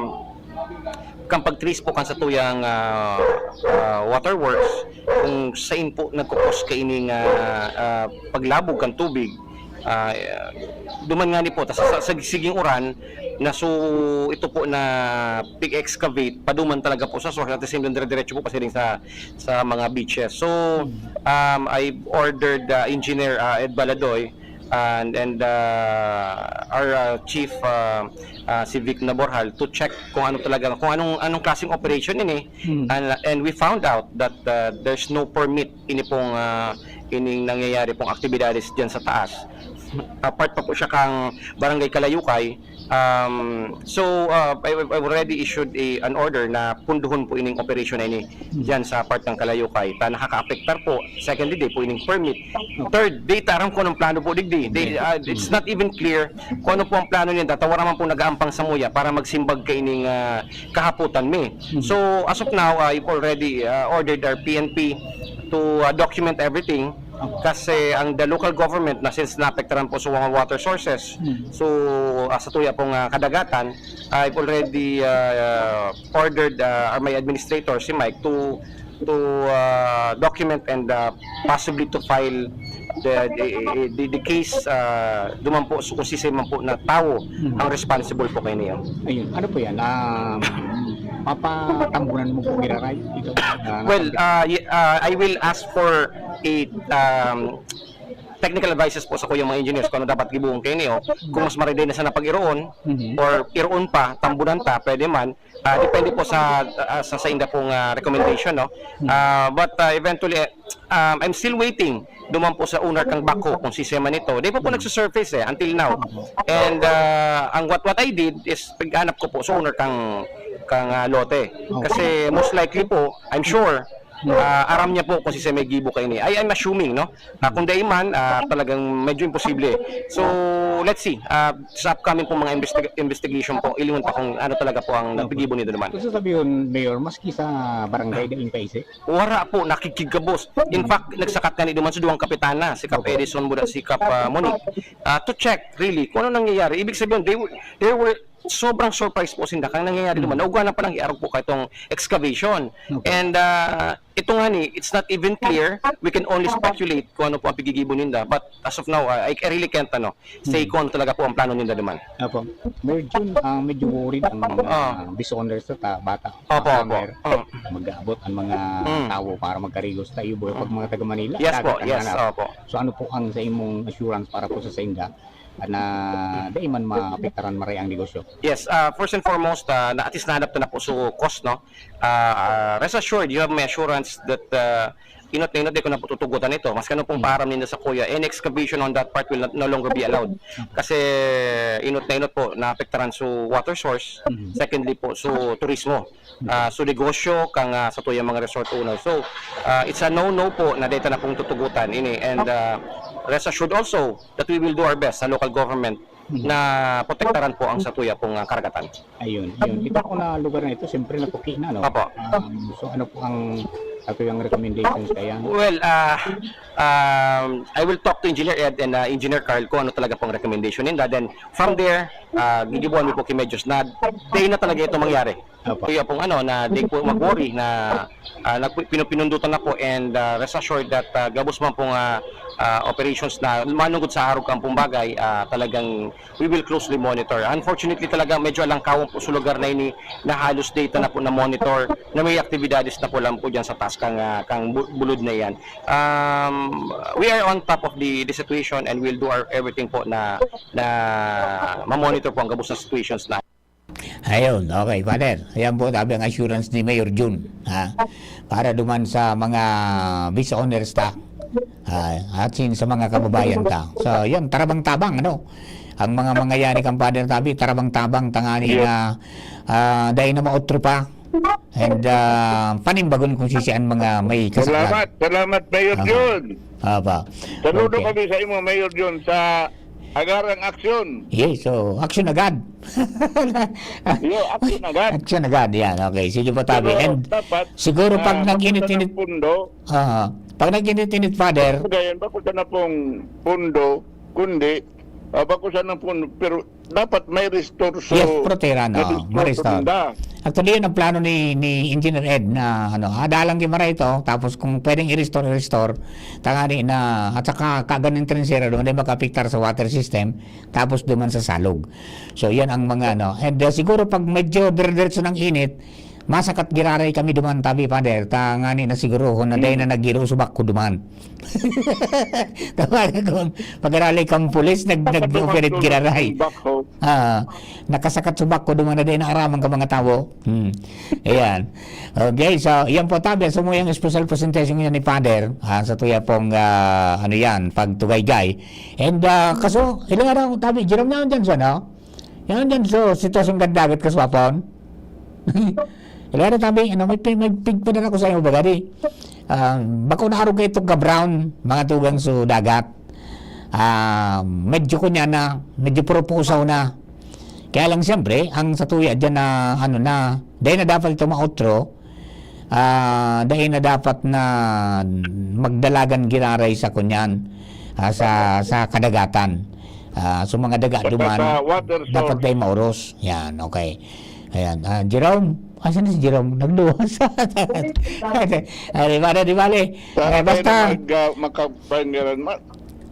kan pag-trace po kan sa tuyang ah, ah, waterworks kung saan po nagkukos kaining ah, ah, paglabog kan tubig. Ah, duman nga ni po, tas sa, sa siging uran, na so ito po na pig-excavate, paduman talaga po sa source, at the same time, dire-diretso po pasiring sa, sa mga beaches. So, um, I ordered uh, Engineer uh, Ed Baladoy and, and uh, our uh, Chief uh, uh, si Vic Naborhal to check kung ano talaga, kung anong, anong klaseng operation ini. And, and we found out that uh, there's no permit ini pong uh, ining nangyayari pong aktibidades diyan sa taas. Apart pa po siya kang Barangay Kalayukay, um, so uh, I, I've already issued a, an order na punduhon po ining operation na ini diyan sa part ng Kalayukay. Ta nakakaapektar po, secondly, di po ining permit. Third, di taram kung anong plano po digdi. Di, uh, it's not even clear kung ano po ang plano niya. Tatawa naman po nag-aampang sa muya para magsimbag kaining uh, kahaputan mi. So, as of now, I've already uh, ordered our P N P to uh, document everything kasi ang the local government na since naapektaran po sa mga water sources, so uh, sa tuya pong uh, kadagatan, I've already uh, ordered uh, my administrator, si Mike, to to uh, document and uh, possibly to file the, the, the, the case, ah, duman po, so, kung sisay man po na tawo ang responsible po kayo niyo. Ayun, ano po yan? Um, papatambunan mo po giraray? Ito, ah, Well, uh, y- uh, I will ask for a um, technical advices po sa kuyang mga engineers kung ano dapat gibuhon kayo niyo. Kung mas mariday na sana pag-iroon Mhm. or iroon pa, tambunan ta, pwede man. Ah, depende po sa ah, sa sainda pong ah, recommendation, no. Ah, but ah, eventually, um, I'm still waiting duman po sa owner kang backhoe kung sisay man ito. Di pa po nagsusurface eh until now. And ah, ang what what I did is paghanap ko po sa owner kang kang ah, lote. Kasi most likely po, I'm sure, ah, aram niya po kung sisay may gibo kayo ini. I am assuming, no. Ah, kung dai man, ah, talagang medyo imposible. So, let's see. Ah, sa upcoming pong mga investiga- investigation po, ilingon pa kung ano talaga po ang napigibo niya duman. Gusto sabihin, Mayor, maski sa barangay daing paisi? Wara po, nakikigabos. In fact, nagsakat kami duman sa duwang kapitana, si Kap Edison Muda, si Kap ah, Monique, ah, to check really kung ano nangyayari. Ibig sabihin, they were, they were sobrang surprise po sinda kang nangyayari duman. Nauga na palang iarog po kaitong excavation. Okay. And ah, ito nga ni, it's not even clear. We can only speculate kung ano po ang pigigibo ninda. But as of now, ah, I, I really can't ano, say kung ano talaga po ang plano ninda duman. Apo. Mayor Jun, ah, medyo worried ang mga Ah. business owners at ah, bata. Opo, Sa opo. summer, Ah. Mag-aabot ang mga Mm. tao para magkarigos tayo. Buhay pag mga taga Manila. Yes po, dagat ang yes, hanap. Opo. So ano po ang sa imong assurance para po sa sainda na dai man maapektaran maray ang negosyo? Yes, ah, first and foremost, ah, na at least nahanap na po so cost, no? Ah, ah, rest assured, you have my assurance that ah, inot na inot, di ko na po tutugutan ito. Mas kanong pong paaram ninda sa kuya, any excavation on that part will not, no longer be allowed. Kasi inot na inot po, naapektaran so water source. Mhm. Secondly po, so turismo. Ah, so negosyo kang ah, sa tuyang mga resort owner. So, ah, it's a no-no po na data na pong tutugutan ini. And ah, rest assured also that we will do our best sa local government na protektaran po ang sa tuya pong ah, karagatan. Ayun, yun. Ito po na lugar na ito, siyempre napuki na, no? Opo. Um, so ano po ang ato yung recommendations kaya? Well, ah, um, I will talk to Engineer Ed and ah, Engineer Carl kung ano talaga pong recommendation ninda. Then, from there, uh, gigibuan mi po ki Medyos na day na talaga ito mangyari. Opo. Kaya pong ano, na day po mag-worry na ah, nagpi- pinupinundutan na po and ah, rest assured that ah, gabos man pong ah, ah, operations na manungod sa harog kang pong bagay, ah, talagang we will closely monitor. Unfortunately talaga, medyo alangkawon po sa lugar na ini na halos data na po na monitor na may aktibidades na po lang po dyan sa taas kang, ah, kang bu- bulod na yan. Um, we are on top of the, the situation and we'll do our everything po na na ma-monitor po ang gabos na situations na. Ayun, okay, Father. Ayan po, sabi ang assurance ni Mayor Jun. Ha? Para duman sa mga business owners ta. Ha? At sin sa mga kababayan ta. So, yan, tarabang-tabang, ano? Ang mga mangyayari kang Father Tabi, tarabang-tabang, tangani na ah, dahil na mautro pa. And ah, panimbagon kung sisian mga may kasaklan. Salamat, salamat, Mayor Aha. Jun. Aba. Saludo Okay. kami sa imo, Mayor Jun, sa agarang aksyon. Yes, so action agad. Yo, action agad. Action agad, yan. Okay, sige po, Tabi. Pero And dapat, siguro pag ah, nag-init-init, bako sa pundo, ah, pag nag-init-init, Father, Ngayon, bako sana pong pundo, kundi, ah, bako sana pundo, pero dapat may restore. So, Yes, protera, no, may restore may restore. Sa tinda. Actually, yun ang plano ni, ni Engineer Ed na, ano, ah, dalang gimara ito, tapos kung pwedeng i-restore, i-restore, tangani na, at saka kagan ng trensera doon, hindi makaapektar sa water system, tapos duman sa salog. So, yan ang mga, ano, and uh, siguro pag medyo dire-diretso ng init, masakat giraray kami duman, Tabi, Father, tangani na siguro, kung na dahil na nagiro subak ko duman. Tama na kung pag-arali kang pulis, nag, nag-operate giraray. Bako. Ah, nakasakat subak ko duman na din ang aramang ka mga tawo. Hmm. Ayan. Okay, so yan po, Tabi. So mo yung special presentation niya ni Father, ah, sa tuya pong, ah, ano yan, pagtugaygay. And ah, kaso, ilang araw, Tabi, Jerome, naon dyan siya, no? Yan dyan, so, sitwasyon kan dagat, kaswapon. Ilang araw, Tabi, ano, may, may pigpadan ako sa iyo, bagadi. Ah, bako na araw kayo itong ka-brown, mga tugang sa dagat. Ah, medyo kunya na, medyo purupusaw na. Kaya lang siyempre, ang satuya dyan na ano na, dahil na dapat ito mautro, ah, dahil na dapat na magdalagan giraray sa kunyan, ah, sa, sa kadagatan. Ah, so mga daga Saka duman, sa water dapat source. Dahil mauros. Yan, okay. Ayan, ah, Jerome, asan na si Jerome? Nagluwas. Ay, di bale, di bale. Sa Eh, basta, mag, uh, makapanggiran, ma-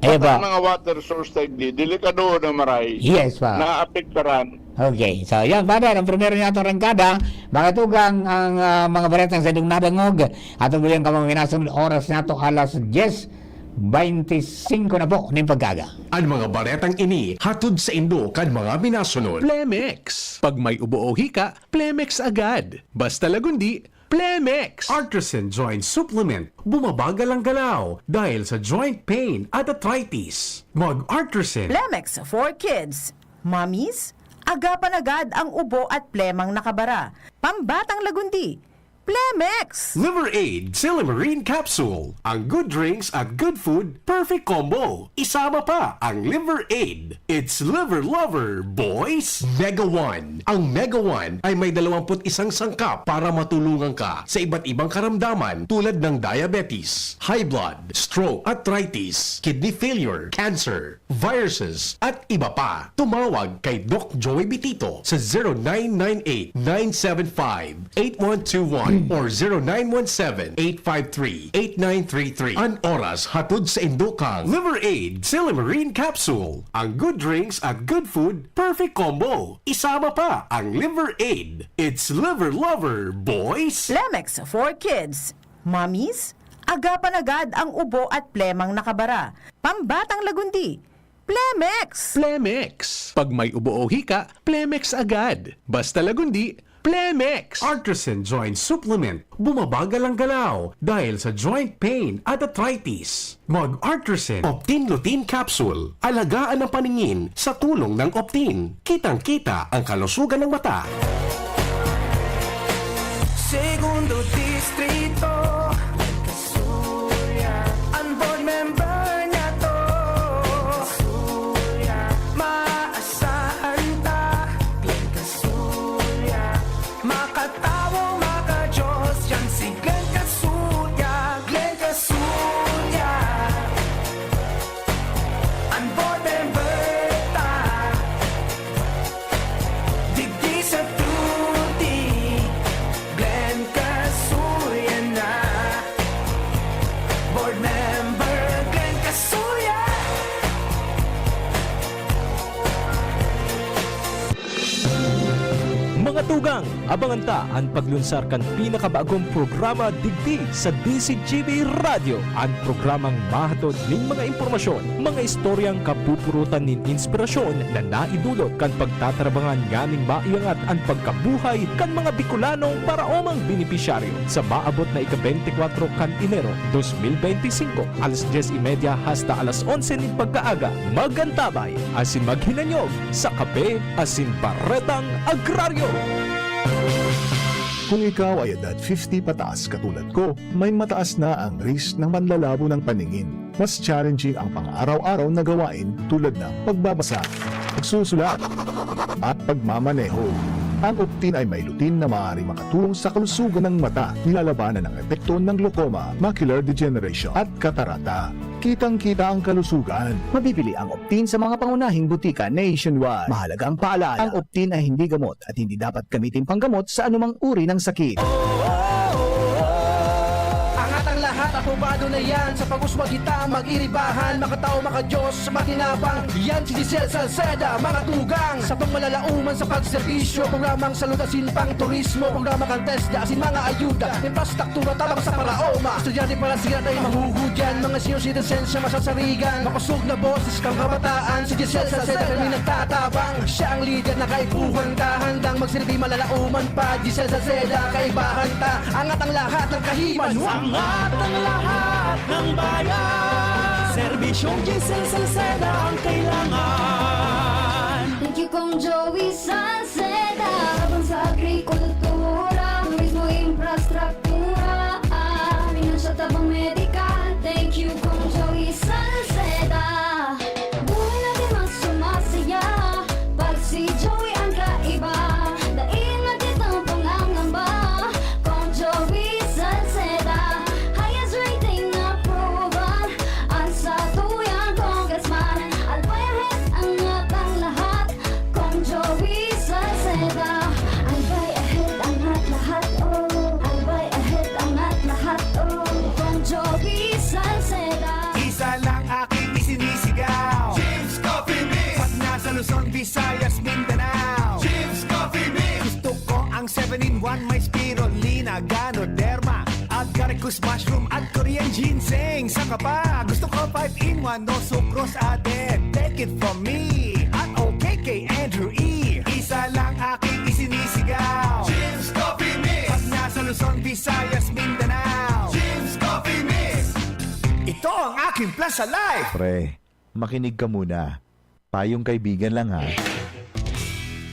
Ayan Basta po. mga water source ta igdi, delikado na maray. Yes pa. Naapektaran. Okay. So, yan, Father, ang primero niyatong rangkada, mga tugang ang ah, mga baretang sa idong nadangog, at ang bulyang kamang minasunod, oras nato alas diyes beintisinko na po ning pagkaga. An mga baretang ini hatod saindo kan mga minasunod. Plemex. Pag may ubo o hika, Plemex agad. Basta lagundi, Plemex. Artisan Joint Supplement. Bumabagal ang galaw dahil sa joint pain at arthritis. Mag-Artisan. Plemex for kids. Mommies, agapan agad ang ubo at plemang nakabara. Pambatang lagundi. Plemex! Liver Aid Silymarin Capsule. Ang good drinks at good food, perfect combo. Isama pa ang Liver Aid. It's Liver Lover, boys! Mega One. Ang Mega One ay may dalawampu't isang sangkap para matulungan ka sa iba't ibang karamdaman tulad ng diabetes, high blood, stroke, arthritis, kidney failure, cancer, viruses, at iba pa. Tumawag kay Doc Joey Bitito sa zero nine nine eight, nine seven five, eight one two one or zero nine one seven, eight five three, eight nine three three. An oras hatod saindo kang Liver Aid Silymarin Capsule. Ang good drinks at good food, perfect combo. Isama pa ang Liver Aid. It's Liver Lover, boys! Plemex for kids. Mommies, agapan agad ang ubo at plemang nakabara. Pambatang lagundi. Plemex! Plemex. Pag may ubo o hika, Plemex agad. Basta lagundi, Plemex. Artisan Joint Supplement. Bumabagal ang galaw dahil sa joint pain at arthritis. Mag-Artisan Optin Lutein Capsule. Alagaan ang paningin sa tulong ng Optin. Kitang-kita ang kalusugan ng mata. Segundo Distrito, Kasuya. Ang board member niya to, Kasuya. Maasahan ta, Glenn Kasuya. Makatawo, makajos, yan si Glenn Kasuya, Glenn Kasuya. An board member ta, digdi sa Tuti, Glenn Kasuya na. Board member, Glenn Kasuya. Mga tugang, abangan ta an paglunsar kan pinakabagong programa digdi sa D Z G B Radyo, an programang mahatod nin mga impormasyon, mga istoryang kapupurutan nin inspirasyon na naidulot kan pagtatarabangan nganing maiangat an pagkabuhay kan mga Bicolanong paraomang benepisyaryo. Sa maabot na ika-beintikwatro kan Enero dos mil beintisinko, alas dyes y media hasta alas onse nin pagkaaga, mag-antabay asin maghinanyog sa Kape asin Baretang Agraryo. Kung ikaw ay edad fifty pataas katulad ko, may mataas na ang risk ng panlalabo ng paningin. Mas challenging ang pang-araw-araw na gawain tulad ng pagbabasa, pagsusulat, at pagmamaneho. Ang Optin ay may lutein na maaaring makatulong sa kalusugan ng mata, nilalabanan ang epekto ng glaucoma, macular degeneration, at katarata. Kitang-kita ang kalusugan. Mabibili ang Optin sa mga pangunahing butika nationwide. Mahalagang paalala, ang Optin ay hindi gamot at hindi dapat gamitin panggamot sa anumang uri ng sakit. Angat ang lahat, aprobado na yan. Sa pag-uswag kita, mag-iribahan, makatao, makadiyos, matinabang. Yan si Giselle Salceda, mga tugang. Sa pangmalalauman sa pagserbisyo, programang salud asin pang turismo, programa kan TESDA asin mga ayuda, infrastruktura tabang sa paraoma. Estudyante para siya tayo mahuhudyan, mga senior citizens siya masasarigan. Makosog na boses kang kabataan, si Giselle Salceda kami nagtatabang. Siya ang lider na kaipuhan ta, handang magsilbi malalauman pa. Giselle Salceda, kaibahan ta, angat ang lahat ng kahiman. Angat ang lahat ng bayan, serbisyong Giselle Salceda ang kailangan. Thank you, Kong Joey Salceda. Tabang sa agrikultura, turismo, infrastruktura, ah, pinansyal, tabang medikal. Thank you, Kong Joey Salceda. Buhay natin mas sumasaya pag si Joey ang kaiba. Dai na kitang pangangamba, Kong Joey Salceda. Highest rating approval, ang satuyang congressman. Albay ahead, angat ang lahat, Kong Joey Salceda. Albay ahead. May spirulina, ganoderma, agaricus mushroom at Korean ginseng. Saka pa, gusto ko five-in-one, no sucrose added. Take it from me, at okay kay Andrew E. Isa lang aking isinisigaw. Jim's Coffee Mix. Pag nasa Luzon, Visayas, Mindanao. Jim's Coffee Mix. Ito ang aking plan sa life. Pre, makinig ka muna. Payong kaibigan lang ha.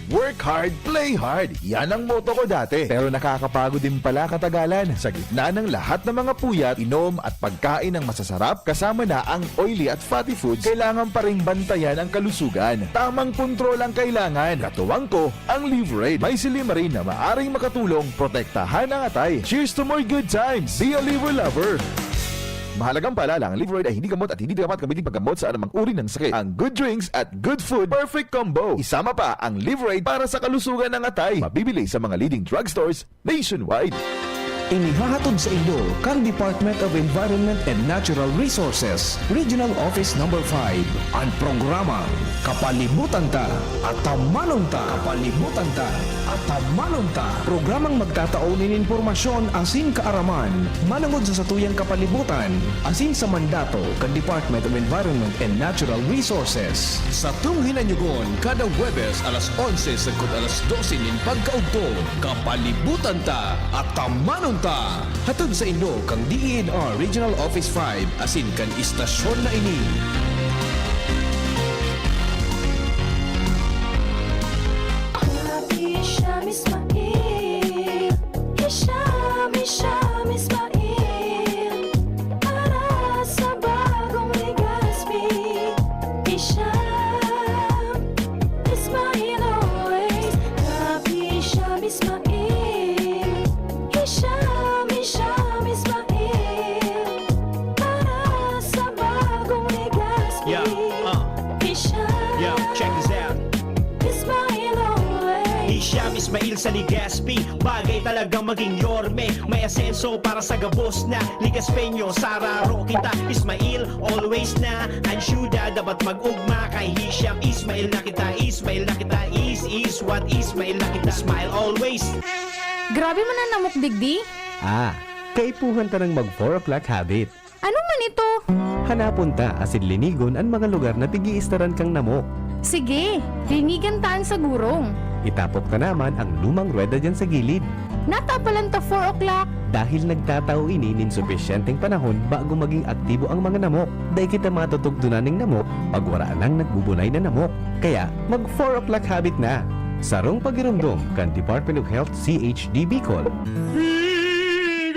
Work hard, play hard. Yan ang motto ko dati. Pero nakakapagod din pala katagalan. Sa gitna ng lahat ng mga puyat, inom at pagkain ng masasarap, kasama na ang oily at fatty foods, kailangan pa ring bantayan ang kalusugan. Tamang kontrol ang kailangan. Katuwang ko, ang Livraid. May silimarin na maaring makatulong protektahan ang atay. Cheers to more good times! Be a Liver Lover! Mahalagang paalala, ang Livraid ay hindi gamot at hindi dapat gamitin paggamot sa anumang uri ng sakit. Ang good drinks at good food, perfect combo. Isama pa ang Livraid para sa kalusugan ng atay. Mabibili sa mga leading drugstores nationwide. Inihahatod sa inyo kan Department of Environment and Natural Resources, Regional Office Number five, an programang Kapalibutan Ta, Atamanon Ta. Kapalibutan Ta, Atamanon Ta. Programang magtatao nin impormasyon asin kaaraman manongod sa satuyang kapalibutan asin sa mandato kan Department of Environment and Natural Resources. Satong hinanyogon kada Huwebes alas onse sagkod alas dose nin pagkaugto, Kapalibutan Ta, Atamanon Ta. Hatod sa inyo kan D E N R Regional Office five asin kan istasyon na ini. Hisham Ismail, Hisham, Hisham Ismail, para sa bagong Legazpi. Hisham Ismail always, Rabi Hisham Ismail, Hisham, Hisham Ismail, para sa bagong Legazpi. Yeah, uh. Hisham Yo, check this out. Ismail always. Hisham Ismail sa Legazpi, bagay talagang maging yorme. May asenso para sa gabos na Legazpeño. Sararo kita, Ismail always na. Ang syuda dapat mag-ugma kay Hisham. Ismail na kita, Ismail na kita. Is, is what Ismail na kita. Smile always. Grabe man an namok digdi. Ah, kaipuhan ta nang mag four o'clock habit. Ano man ito? Hanapon ta asin linigon an mga lugar na pig-iistaran kan namok. Sige, linigan ta an sa gurong. Itapok ta naman ang lumang ruweda diyan sa gilid. Natapalan ta four o'clock. Dahil nagtatao ini nin supisyenteng panahon bago maging aktibo ang mga namok, dai kita matutugtunan nin namok pag wara nang nagbubunay na namok. Kaya, mag four o'clock habit na! Sarong pagiromdom kan Department of Health C H D Bicol.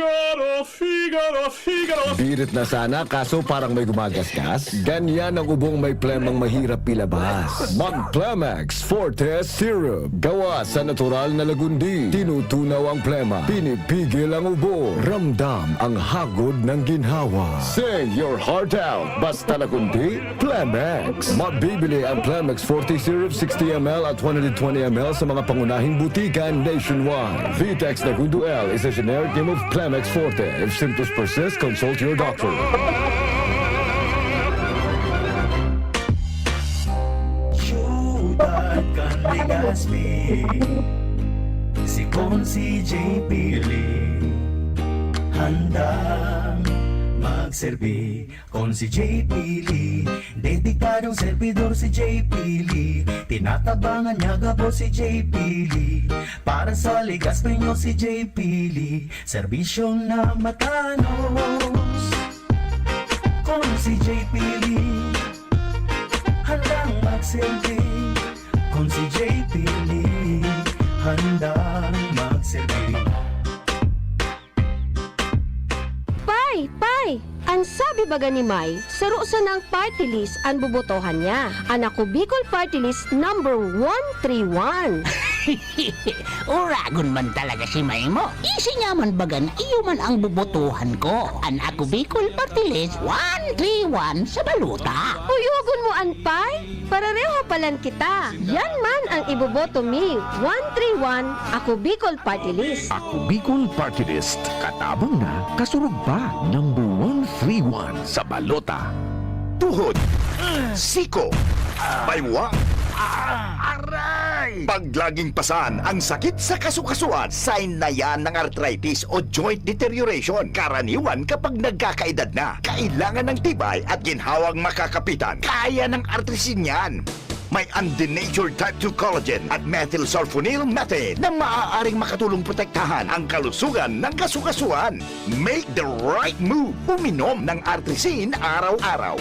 Figaro, Figaro, Figaro. Birit na sana, kaso parang may gumagasgas. Ganyan ang ubong may plemang mahirap ilabas. Mag Plemex Forte Syrup. Gawa sa natural na lagundi. Tinutunaw ang plema. Pinipigil ang ubo. Ramdam ang hagod ng ginhawa. Sing your heart out. Basta lagundi, Plemex. Mabibili ang Plemex forty Syrup sixty M L at one hundred twenty M L sa mga pangunahing butika nationwide. Vitex Nagundo L is a generic name of Plemex Forte. If symptoms persist, consult your doctor. Syudad kan Legazpi, si Consi J P Lee, handang magserbi. Consi J P Lee, dedikadong servidor si J P Lee. Tinatabangan niya gabos si J P Lee. Para sa Legazpeño si J P Lee, serbisyong namatanos. Consi J P Lee, handang magserbi. Consi J P Lee, handang magserbi. Pay! Pay! An sabi baga ni May, saro sanang party list an bobotohan niya. An Ako Bicol Party List number one three one. Uragon man talaga si May mo. Isi niya man baga na iyo man ang bobotohan ko. An Ako Bicol Party List one three one sa balota. Uyogon mo an Pay? Parareho palan kita. Yan man ang iboboto mi. One three one, Ako Bicol Party List. Ako Bicol Party List. Katabang na, kasurog pa. Number one three one sa balota. Tuhod, siko, baywa, Ah! Aray! Pag laging pasan ang sakit sa kasukasuan, sign na yan ng arthritis o joint deterioration. Karaniwan kapag nagkakaedad na, kailangan ng tibay at ginhawang makakapitan. Kaya ng Artrisin yan. May undenatured type two collagen at methylsulfonyl methane na maaaring makatulong protektahan ang kalusugan ng kasukasuan. Make the right move. Uminom ng Artrisin araw-araw.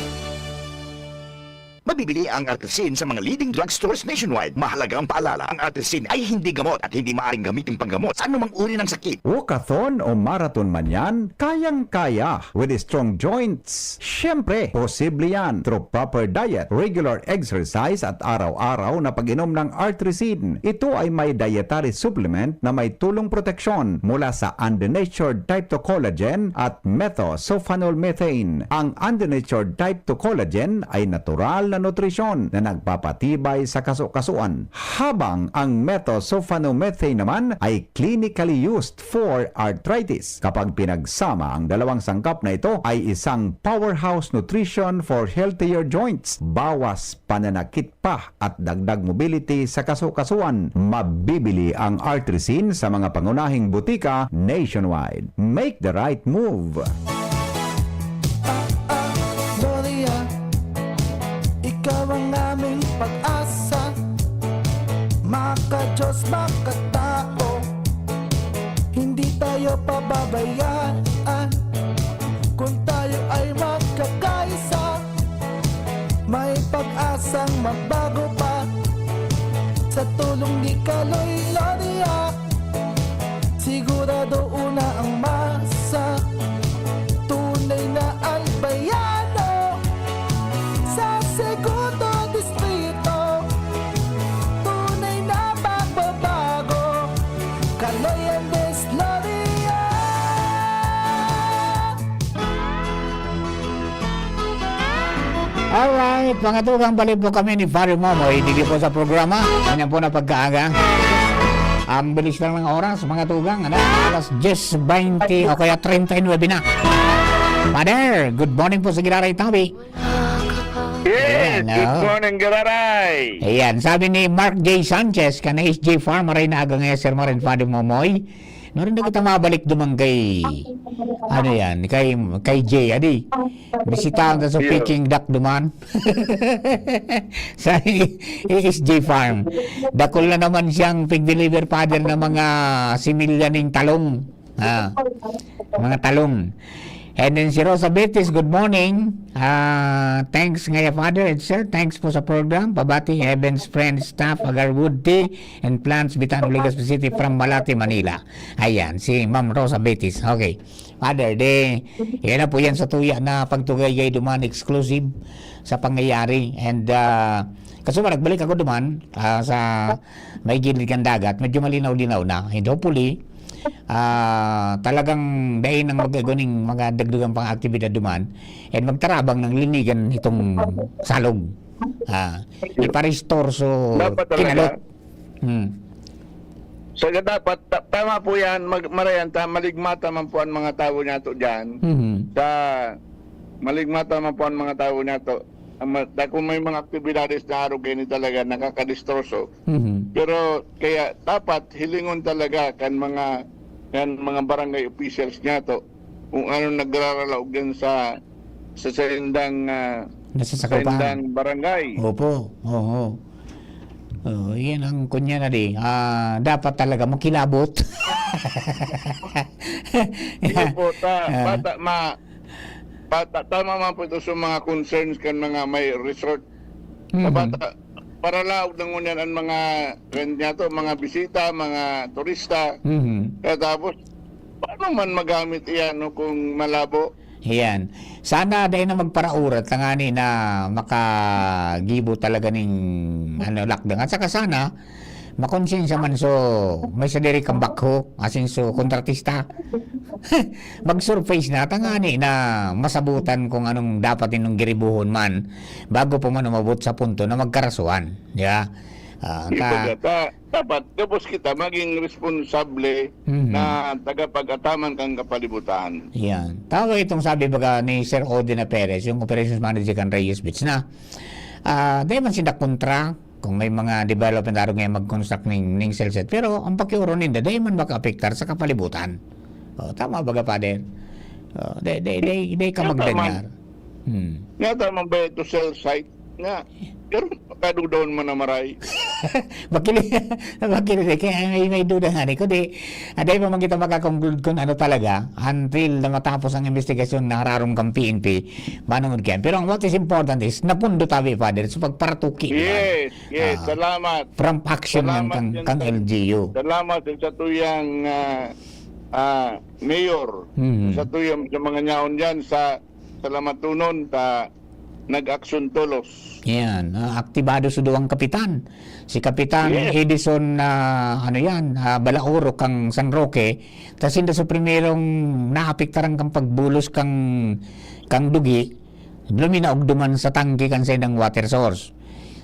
Mabibili ang Artrisin sa mga leading drugstores nationwide. Mahalagang paalala, ang Artrisin ay hindi gamot at hindi maaaring gamitin panggamot sa anumang uri ng sakit. Walkathon o marathon man yan, kayang-kaya. With strong joints, siyempre, posible yan. Through proper diet, regular exercise at araw-araw na pag-inom ng Artrisin. Ito ay may dietary supplement na may tulong proteksyon mula sa undenatured type two collagen at methylsulfonyl methane. Ang undenatured type two collagen ay natural na nutrisyon na nagpapatibay sa kasukasuan, habang ang methylsulfonyl methane naman ay clinically used for arthritis. Kapag pinagsama, ang dalawang sangkap na ito ay isang powerhouse nutrition for healthier joints. Bawas pananakit pa at dagdag mobility sa kasukasuan. Mabibili ang Artrisin sa mga pangunahing butika nationwide. Make the right move. Gloria, ikaw ang aming pag-asa. Maka-Diyos, makatao, hindi tayo pababayaan. Kung tayo ay magkakaisa, may pag-asang magbago pa. Sa tulong ni Kaloy Gloria, sigurado una ang masa. Tunay na Albayano sa Segundo Distrito. Tunay na pagbabago. Kaloy Andres Gloria. Alright, mga tugang, balik po kami ni Father Momoy dito po sa programa. Ganyan po na pagkaaga. Ang bilis lang ng oras, mga tugang, ano? Alas diyes baynte o kaya treinta y nueve na. Father, good morning po sa Giraray Tabi. Yes, Ayan, good oh. morning, Giraray. Ayan, sabi ni Mark J Sanchez, kan H J Farm, maray na aga ngayon, Sir Marin, Father Momoy. Marin na kita mabalik duman kay, ano yan, kay, kay Jay, adi. Bisitahan ta sa Yeah. Peking duck duman. Sa H J Farm. Dakul na naman siyang pig-deliver, Father, ng mga similya ning talong. Ah, mga talong. And then si Rosa Betis, good morning. Ah, thanks ngaya, Father and Sir. Thanks po sa program. Pabati, Heaven's Friend Staff, Agarwood Tea and Plants, Bitan, Legazpi City, from Malate, Manila. Ayan, si Ma'am Rosa Betis. Okay. Father, de, yan na po yan sa tuya na pagtugay-gay duman, exclusive sa pangyayari. And, ah, kaso ba, nagbalik ako duman, ah, sa may gilid kan dagat, medyo malinaw-linaw na. And hopefully, ah, talagang dai nang magkaganing mga dagdagang pang aktibidad duman, and magtarabang ng linigan itong salog. Ah, ipa-restore so Dapat talaga. kinalot. Hmm. So, dapat, ta-, tama po yan, mag-, marayan ta, maligmata man po ang mga tawo niya to dyan. Mhm. Sa, maligmata man po ang mga tawo niya to. Ang ma-, ta-, kung may mga aktibidades na arog, ini talaga nakakadistroso. Mhm. Pero, kaya dapat hilingon talaga kan mga, kan mga barangay officials niya to, kung ano nagraralaog dyan sa, sa saindang, ah, Nasasakupan. saindang barangay. Opo, oo. Oh, yan ang kunya na di. Ah, dapat talaga makilabot. Sige po, ta-, Ah. bata, ma-, bata, tama man po ito sa mga concerns kan mga may resort. Mhm. Bata, paralaog na ngunyan ang mga, kan niya to, mga bisita, mga turista. Mhm. Kaya tapos, paano man magamit iyan, no, kung malabo? Ayan. Sana dai na magparaurat, tangani na makagibo talaga ning, ano, lockdown. At saka sana, makonsensya man so, may sadiri kang backhoe, asin so, kontratista. Mag-surface na, tangani na masabutan kung anong dapat ninyong giribuhon man, bago pa man umabot sa punto na magkarasuhan. Di ba? Ah, Di ba, ta- ta-, dapat, gabos kita maging responsable Mhm. na tagapag-ataman kan kapalibutan. Yan. Tama itong sabi baga ni Sir Odin Perez, yung operations manager kan Reyes Beach na, ah, di man sinda kontra, Kung may mga development, arog ngayon mag-construct ning, ning cell site. Pero ang pakioro ninda, dai man makaapektar sa kapalibutan. Oh, tama ba, Father? Oh, dai, dai, dai, dai ka Tama man. magdanyar. Hmm. Nga tama ba ito cell site? Nga, pero kadudon man na maray. Bakili, bakili, kaya may, may duda nga ni ko, di, ah, dai pa man kita makakonclude kung ano talaga until na matapos ang investigasyon na hararong kang P N P, manungod kayan. Pero ang what is important is, napundo tabi, Father, sa pagparatuki, di ba? Yes, yes, Ah, salamat. prompt action yan Salamat kang, yan kang sa, L G U. salamat yan sa tuyang, ah, ah, mayor, Mhm. sa tuyang, sa mga nyaon dyan, sa, sa Lamatunon, sa nag-aksyon tolos. Yan, ah, aktibado sa duwang kapitan. Si Kapitan Yes. Edison, ah, ano yan, ah, Balauro kang San Roque. Tas sinda sa primerong naapektaran kang pagbulos kang, kang dugi, luminaog duman sa tangke kan saindang water source.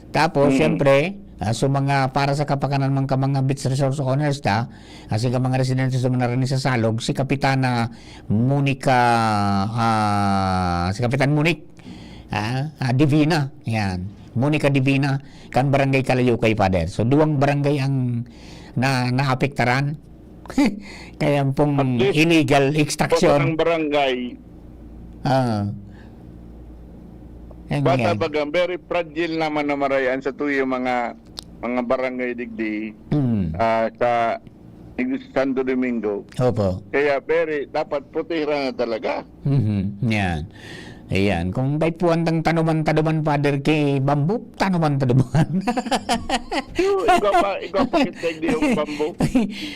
Tapos, Mm. siyempre, ah, so mga, para sa kapakanan man ka mga beach resource owners ta, ah, sa mga residente sa mga rin sa Salog, si Kapitana Monica, ah, si Kapitan Monique, ah, ah, Divina, yan. Monica Divina, kan Barangay Kalayukay, Father. So, duwang barangay ang na, naapektaran. Kaya pong At least, illegal extraction. Ang barangay. Ah. Yan Bata yan. Baga, very fragile naman na marayan sa tuyo mga, mga barangay digdi, Mm. ah, sa Iglesia Santo Domingo. Opo. Kaya very, dapat protehiran na talaga. Mhm. Yan. Ayan. Kung dai po andang tanuman-tanuman, Father, ki bamboo, tanuman-tanuman. Yo, ikaw pa, ikaw pa kita yung bamboo.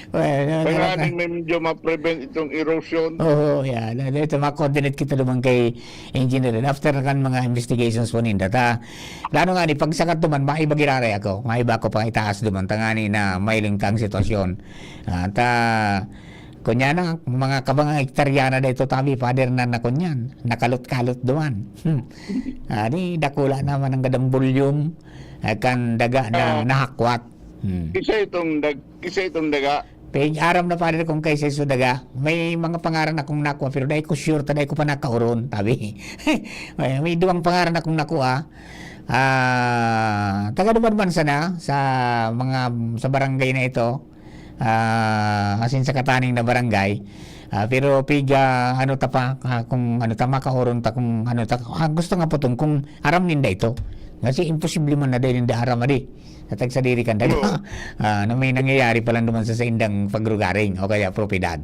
Well, no, Kailangan no, no. Medyo ma-prevent itong erosion. Oo, yan. Ito, ma-coordinate kita naman kay Engineer. After kan mga investigations po ninda, ta, lalo nga ni, pag sakat naman, maiba giraray ako. Maiba ako pang itaas naman. Tangani na mailing tang sitwasyon. Ah, ta, kunya na, mga kabang hektarya na dito, tabi, Father, na, na kunyan. Nakalot-kalot duman. Hmm. Ah, di, dakula naman ang gadang volume. Ah, kan daga na Ah. nahakwat. Hmm. Isa itong dag-, isa itong daga. Pig, aram na, Father, kung kay sa daga. May mga pangaran akong nakuha, pero dai ko sure, ta dai ko pa nakaoron, tabi. May, may duwang pangaran akong nakuha. Ah, taga Duman man sana, sa mga, sa barangay na ito. Ah, asin sa kataning na barangay. Ah, pero pig, ah, ano ta pa, ah, kung ano ta, makaoron ta, kung ano ta, ah, gusto nga putong, kung aram ninda ito. Kasi imposible man na dai ninda aram, adi. Sa tagsadiri kan daga. Oo. Ah, na may nangyayari pa lang naman sa saindang pagrugaring o kaya propiedad.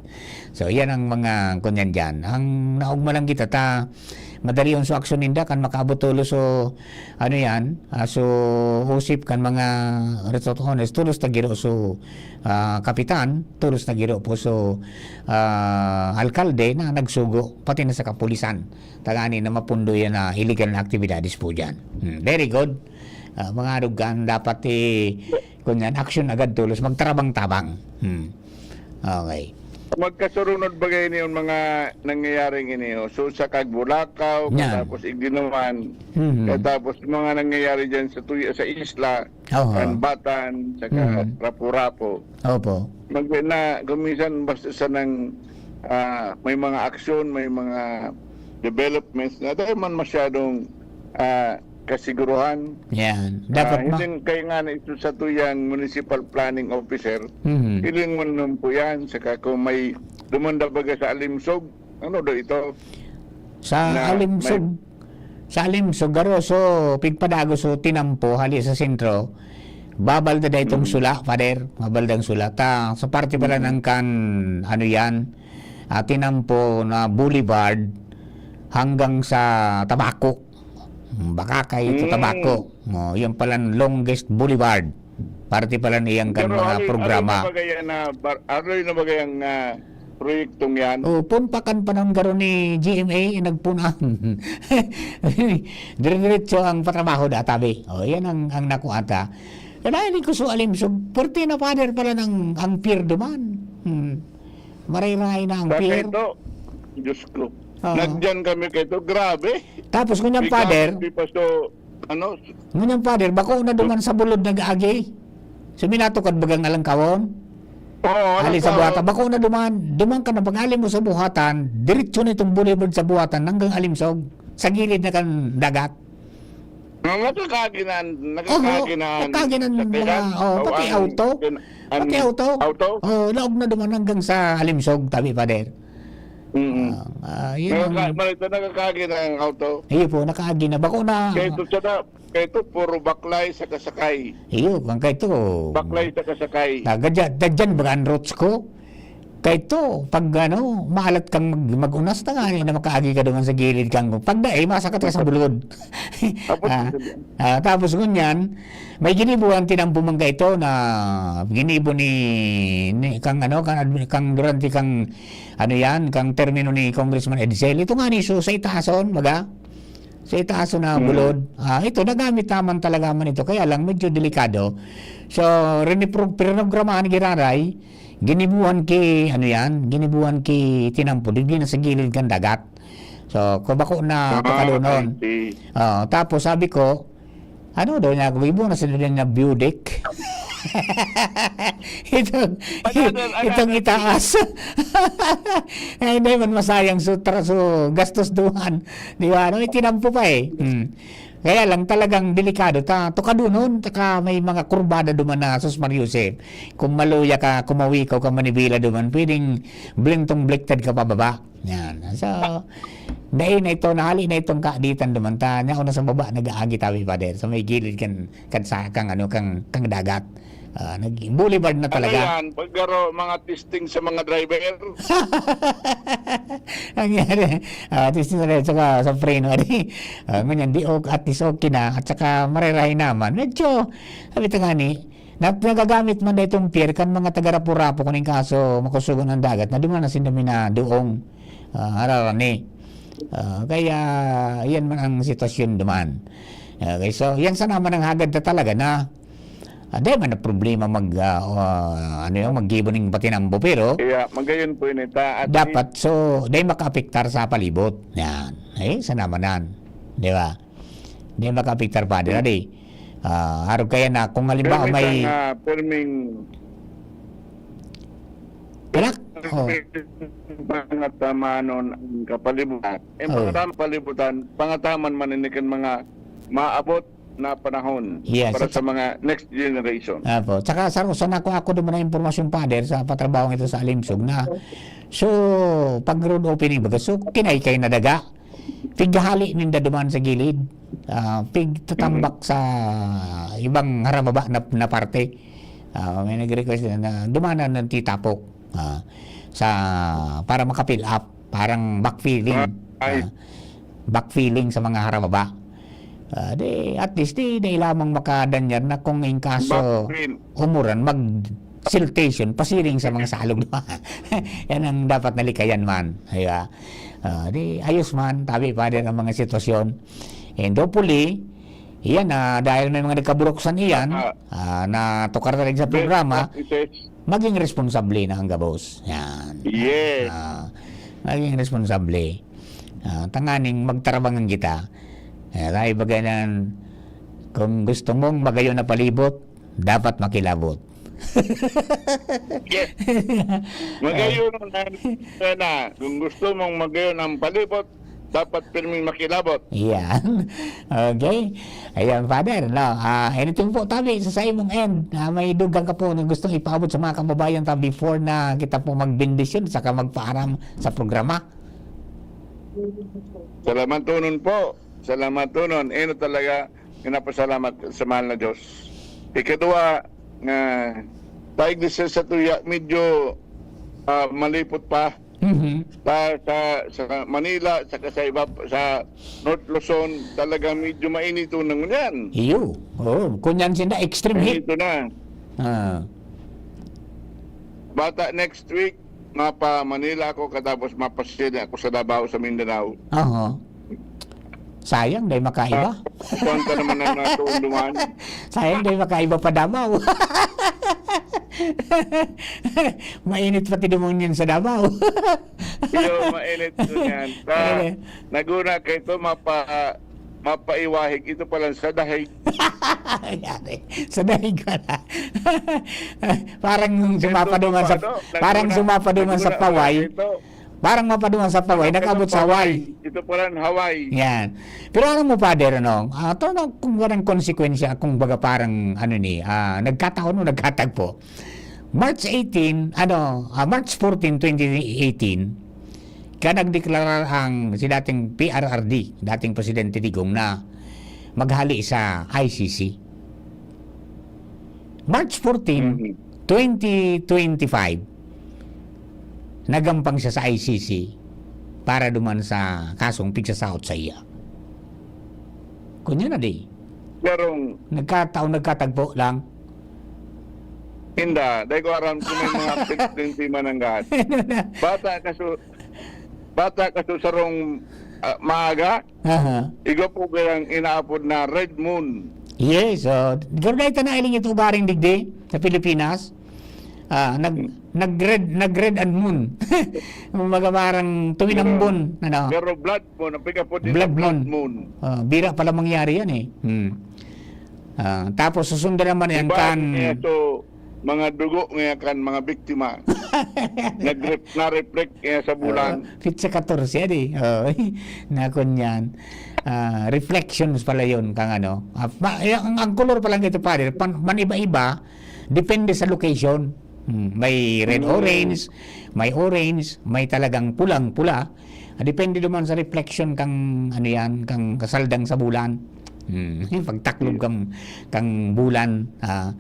So, yan ang mga kunyan dyan. Ang naogma lang kita ta, madali yung so aksyon ninda, kan makaabot tulo so, ano yan, ah, so usip kan mga resort owners, tulos na giro so, ah, kapitan, tulos na giro po so, ah, alkalde na nagsugo, pati na sa kapulisan. Tangani na mapundo yan na illegal na aktibidades po dyan. Hmm, very good. Ah, mga arugan, dapat, eh, kunyan, action agad tulos, magtarabang-tabang. Hmm. Okay. Magkasurunod bagay niyon mga nangyayaring ini, oh. So, sa Kagbulakaw, Yan. Katapos Igdinawan, Mhm. katapos mga nangyayari dyan sa tuya, sa isla, Oho. Kanbatan, saka Mhm. Rapu-Rapu. Opo. Mag-, na, kuminsan basta sa nang, ah, may mga aksyon, may mga developments na tayo man masyadong, ah, kasiguruhan. Yan. Ah, Dapat ma- hindi kaya nga na ito sa tuyang municipal planning officer, Mhm. hiling mo naman po yan. Saka kung may dumanda baga sa Alimsog, ano daw ito? Sa Na Alimsog, may sa Alimsog, garo, so, pigpadago, so, tinampo, hali sa sentro, babal na daw itong Mm. sula, Father. Babal daw ang sula. Ta, sa parte pala Mm. ng kan, ano yan, ah, tinampo na boulevard hanggang sa Tabaco. Hmm, Bakakay to Mm. Tabaco. Oh, yan pala ang longest boulevard. Parte pala niyang kan Pero mga aroy, programa. Aroy na bagay na bar-, aroy na bagay ang, ah, proyektong yan. Oh, pun pa kan panahon garo ni G M A, eh, nagpunan. Dire-diretso ang patrabaho da, tabi. Oh, yan ang, ang nakuha ta. Kaya hindi ko so alim, so, pwerte na, Father, pala ng, ang pier duman. Hmm. Maray-ray na ang Sa pier. Kaito, Diyos ko. Oo. Nagdiyan kami kaito, grabe. Tapos, ngunyan, Bigla Father, di pa so, ano? ngunyan, Father, bako na duman sa bulod nag-agi. So, minatukad bagang alangkawon? Oo, Ali sa alangkawon. Buhatan, bako na duman. Duman ka na, pag-ali mo sa Buhatan, diretso na itong boulevard sa Buhatan hanggang Alimsog. Sa gilid na kan dagat. Mga nakakaagi na, Oho, nakakaagi na ang nakakaagi na ang mga, sasakyan, oh, o pati ang auto. Pati auto. Auto? Oh, laog na duman hanggang sa Alimsog, tabi, Father. Mm. Ah, ah, yun ang Nakaka-, marito, nakakaagi na ang auto. Iyo po, nakaagi na. Bako na Kaya ito siya na, kaya ito, puro baklay sa kasakay. Iyo, ang kaya ito. Baklay sa kasakay. Taga dyan, dyan, baga ang roots ko. Kaya ito, pag ano, maalat kang mag-, mag-unas na nga, na makaagi ka doon sa gilid kang, pag dai, masakat ka sa bulod. Tapos, Ah, ah, tapos ngunyan, may ginibo ang tinampo man kaito na ginibo ni, ni kang ano, kang admi-, kang durante kang, ano yan, kang termino ni Congressman Edsel. Ito nga ni, so, sa itason, baga? Sa itason na Mm. bulod. Ah, ito, nagamit naman talaga man ito. Kaya lang, medyo delikado. So, rinipro-, pinrogramahan ni Giraray, ginibuhan ki, ano yan, ginibuhan ki tinampo, digdi na sa gilid kan dagat. So, kung bako na Ah, pakalunon. I see. Ah, tapos sabi ko, ano daw niya, gibo na sila din na beauty. Itong, Ano, ano, ano, itong ano? itaas. Ay, hindi man masayang sutra, so, gastos duman. Di ba? Ano, itinampo pa eh. Hmm. Kaya lang talagang delikado ta, tukadunon, taka may mga kurbada duman na, sus, Mario Joseph. Kung maluya ka, kumawikaw ka manibila duman, pwedeng blintong bliktad ka pababa. Yan. So, dai na ito, nahali na itong kaaditan duman ta. Nya, ako na sa baba, nag-aagi tabi, Father. Sa may gilid kan, kan sa, kang, ano, kang, kang dagat. Ah, nag-, boulevard na Ano talaga. yan? Pagkaro, mga testing sa mga driver? Ang nangyari, ah, testing sa, saka sa preno, di, ah, ngunyan, di, ok-, at least okay na, at saka marerahay naman. Medyo, sabi ta nga ni, nat-, nagagamit man na itong pier kan mga taga-Rapu-Rapu, kuning kaso, makusugon ang dagat, na duman na sinda minaduong, ah, hararani. Ah, kaya, yan man ang sitwasyon duman. Okay, so, yan sana man ang hagad na talaga na, ah, di man na problema mag, ah, ah, ano yun, maggibo ning patinambo, pero Kaya, magayon po yun, ita. At dapat, so, di makaapektar sa palibot. Yan. Eh, sana man yan. Di ba? Di makaapektar pa, di na di. Ah, arog kaya na, kung halimbawa Pirmi may kang, ah, pirming Anak? Oh. Pangatamanon ang kapalibutan. Eh, Oh. pangatama palibutan, pangataman man ini kan mga maabot na panahon Yes, para at sa mga next generation. Apo. Tsaka sa, sa nakuha ko duman na impormasyon, Father, sa patrabahong ito sa Alimsog na, so, pag road opening, baga, so, kinaykay na daga. Pighahali ninda duman sa gilid. Ah, pigtatambak Mhm. sa ibang harababa na, na parte. Ah, may nag-request na, na dumanan ng titapok, ah, sa, para maka-fill up, parang backfilling. Ah, ay. Ah, backfilling sa mga harababa. Ah, di, at least, di, di lamang makadanyar na kung in kaso Backfill. umuran, mag-siltation, pasiring sa mga salog. Yan ang dapat nalikayan man, di ba? Ah, di, ayos man, tabi pa din ang mga sitwasyon. And hopefully, iyan, ah, dahil may mga nagkaburuksan iyan, Ah. ah, na tukar na rin sa Best programa, practices. Maging responsable na ang gabos. Yan. Yes. Ah, maging responsable. Ah, tanganing magtarabangan kita. Eh, kaya bagay nan, kung gusto mong magayon na palibot, dapat makilabot. Yes. Magayon na, na, kung gusto mong magayon ang palibot, dapat pirming makilabot. Yan. Okay. Ayan, Father, no? Ah, anything po, tabi, sa, sa imong end, ah, may dugang ka po na gustong ipaabot sa mga kababayan ta before na kita po magbendisyon saka magpaaram sa programa? Salamat tonon po. Salamat tonon. Eno talaga, pinapasalamat sa mahal na Diyos. Ikadua, nga, taig ni sa, sa tuya, medyo, ah, malipot pa. Mhm. Sa, sa, sa Manila, saka sa iba, sa North Luzon, talagang medyo mainito na ngunyan. Iyo. Oo. Kunyan sinda, extreme heat. Mainito na. Ah. Bata next week, mapa Manila ako, katapos mapasyalan ako sa Davao, sa Mindanao. Oho. Sayang, dai makaiba. Ah, kontra naman ang natuon duman. Sayang, dai makaiba pa Davao. Mainit pati duman yan sa Davao. Iyo, mainit po yan. Sa Mainit. Laguna, kay ito, mapa-, mapaiwahig. Ito palang sa dahig. Yari. Sa dahig pala. Parang Ito, sumapaduman sa, mapa-, ano, parang Laguna, sumapaduman sa Laguna, paway. Ito. Parang mapaduman sa Paway, nakaabot sa Hawaii. Ito pala ang Hawaii. Yan. Pero ano mo, Father, ano, ah, ito na kung walang konsekwensya, kung baga parang, ano ni, ah, nagkataon o nagkatagpo. March eighteen, ano, ah, March fourteen, twenty eighteen, ka nagdeklarar ang si dating P R R D, dating Presidente Digong na maghali sa I C C. March fourteen, Mhm. twenty twenty-five, nagampang siya sa I C C para duman sa kasong pigsasahot sa iya. Kunya na di. Karong Nagkataon, nagkatagpo lang. Inda, dai ko aram kung may mga pit-, din si Mananggat. Ano na? Bata kaso, bata kaso sarong, ah, maaga, Aha. Igwa po kayang inaapod na Red Moon. Yes, oh. Pero dahil ta nailing ito ubaring digdi sa Pilipinas, ah, nag, Hmm. nag-red, nag-red and moon. Kumbaga parang tuwinambon, Pero, ano? pero blood moon, ang pagkapod nila Blood blood moon. moon. Ah, bira pala mangyari yan eh. Hmm. Ah, tapos susundan naman yan Iba kan niya, so, mga dugo nga kan mga biktima. Nag-ref-, na-reflect kaya sa bulan. Oo, petsa katorse yan eh. Oo, na kunyan. Ah, reflections pala yun kang ano. Ah, ma-, eh, ang, ang color pa lang ito, pare, pan-, maniba-iba, depende sa location. Hmm, may red Mm. orange, may orange, may talagang pulang-pula. Ah, depende naman sa reflection kang, ano yan, kang kasaldang sa bulan. Hmm, yung pagtaklob Yes. kang, kang bulan, ah,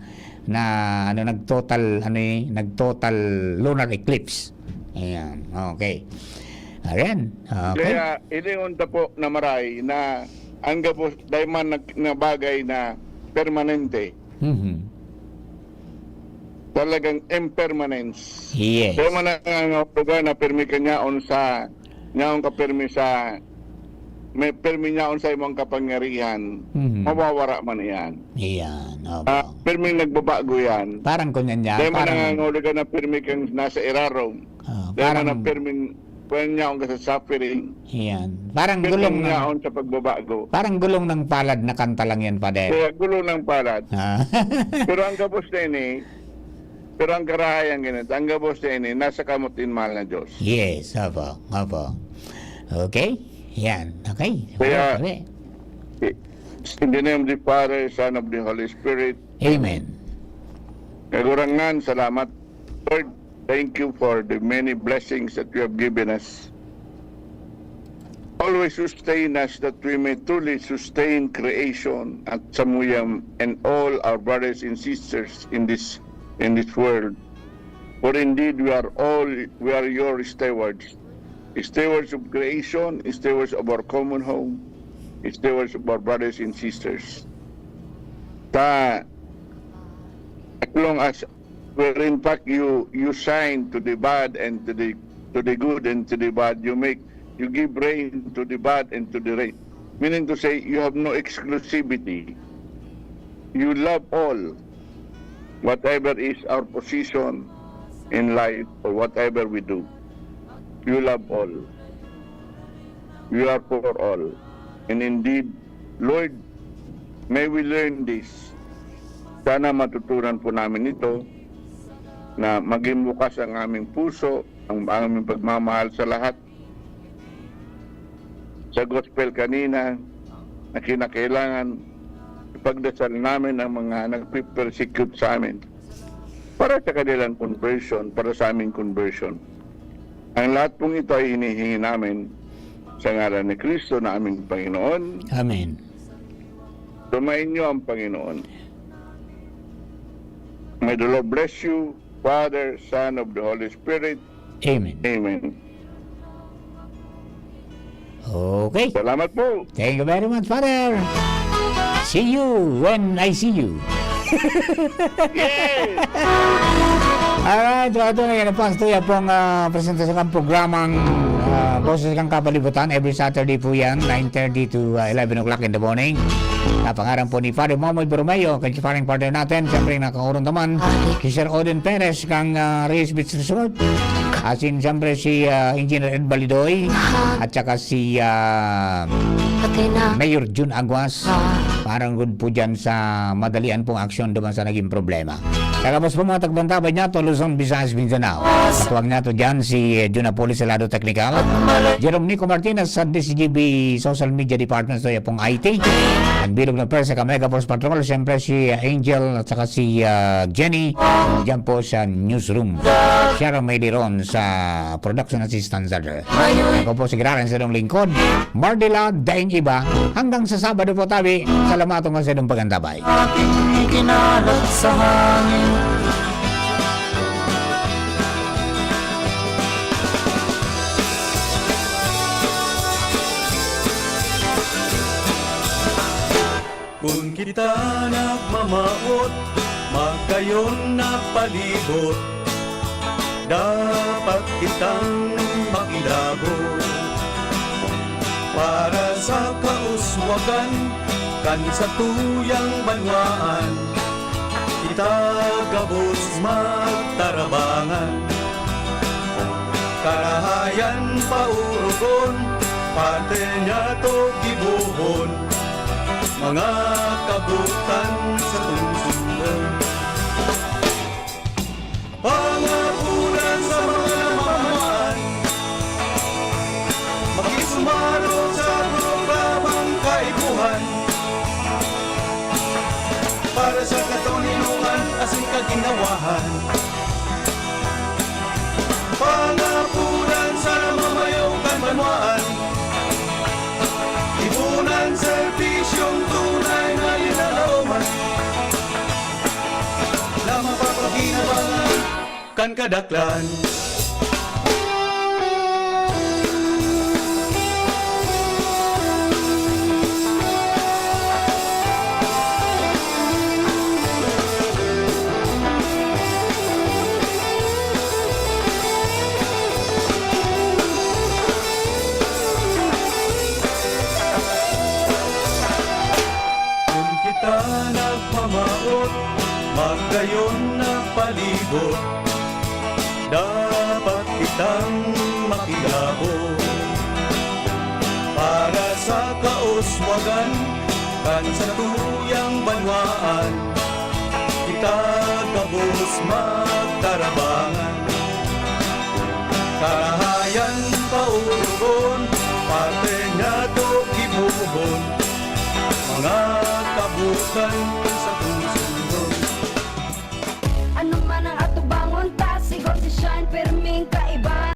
na, ano, nag-total, ano eh, nag-total lunar eclipse. Ayan, okay. Ayan, okay. Kaya, ilingon ta po na maray na ang gabos, dai man nag-, na bagay na permanente. Mhm. Talagang impermanence. Yes. Kaya man nangangahulugan na pirmi ka niyaon sa, niyaon ka pirmi sa, may pirmi niyaon sa imong kapangyarihan, Mhm. mawawara man iyan. Iyan, opo. Ah, pirming nagbabago yan. Parang kunyan yan, Kaya man parang nangangahulugan na pirmi kang nasa irarom. Ah, Kaya man parang na pirming, kaya niyaon ka sa suffering. Iyan. Parang Pirming gulong ng, niyaon sa pagbabago. parang gulong ng palad na kanta lang yan, Pader. Kaya gulong ng palad. Ah. Pero ang gabos na ini, pero ang karahayan ganito, ang gabos na ini, nasa kamot din mahal na Diyos. Yes, opo, opo. Okay? Yan, okay. Kaya, Sabi. in the name of the Father, Son of the Holy Spirit. Amen. Kagurangnan, salamat. Lord, thank you for the many blessings that you have given us. Always sustain us that we may truly sustain creation at samuyang and all our brothers and sisters in this, in this world. For indeed, we are all, we are your stewards. Stewards of creation, stewards of our common home, stewards of our brothers and sisters. Ta, as long as, where in fact you, you shine to the bad and to the, to the good and to the bad, you make, you give rain to the bad and to the rain. Meaning to say, you have no exclusivity. You love all, whatever is our position in life or whatever we do. You love all. You are for all. And indeed, Lord, may we learn this. Sana matutunan po namin ito, na maging bukas ang aming puso, ang aming pagmamahal sa lahat. Sa gospel kanina, na kinakailangan ipagdasal namin ang mga nagpe-persecute sa amin para sa kanilang conversion, para sa aming conversion. Ang lahat pong ito ay hinihingi namin sa ngalan ni Kristo na aming Panginoon. Amen. Sumainyo ang Panginoon. May the Lord bless you, Father, Son of the Holy Spirit. Amen. Amen. Okay. Salamat po. Thank you very much, Father. See you when I see you. Yes! Alright, so ito na yan. Pasto yan pong, ah, presentasyon ng programang, ah, Boses ng Kapalibutan. Every Saturday po yan, nine thirty to, ah, eleven o'clock in the morning. Sa pangaran po ni Father Momoy Borromeo, kay Father natin, siyempre nakaurong naman, si Sir Odin Perez kang, ah, Reyes Beach Resort. Asin siyempre si, ah, Engineer Ed Balidoy at saka si, ah, Mayor Jun Aguas. Parang good po dyan sa madalian pong aksyon duman sa naging problema. Kagabos po, mga tagbantabay niyato, Luzon, Visayas, Mindanao. Katuwang niyato dyan si, eh, Jun Apolise sa lado teknikal. Jerome Nico Martinez sa D Z G B Social Media Department, so yapong I T. Ang bilog na pwersa ka Mega Force Patrol, siyempre si, eh, Angel at saka si, ah, Jenny. Diyan po sa newsroom. Sharon May Liron sa production assistant center. Ako po si Clarence, sa inyong lingkod, Mardila, daing iba. Hanggang sa Sabado po tabi, salamat sa inyong pag-antabay. Aking ikinalat sa hangin. Kun kita nagmamawot, magkayon na palibot, dapat kitang makilabot. Para sa kauswagan kan satuyang banwaan, kita gabos magtarabangan. Karahayan paurugon, parte niyato gibohon, mga kabutan sa tungsundan. Pangapunan sa mga namamaan, makisumaro sa programang kaipuhan. Para sa katoninongan asin kaginhawahan. Pangapunan sa namamayo kan banwaan. Ipunan, serbisyong tunay na linalaoman na mapapakinabangan kan kadaklan. Kun kita nagmamawot, magkayon na palibot, dapat kitang makilabot. Para sa kauswagan kan satuyang banwaan, kita gabos magtarabangan. Karahayan paurugon, parte niyato gibohon, mga kabutan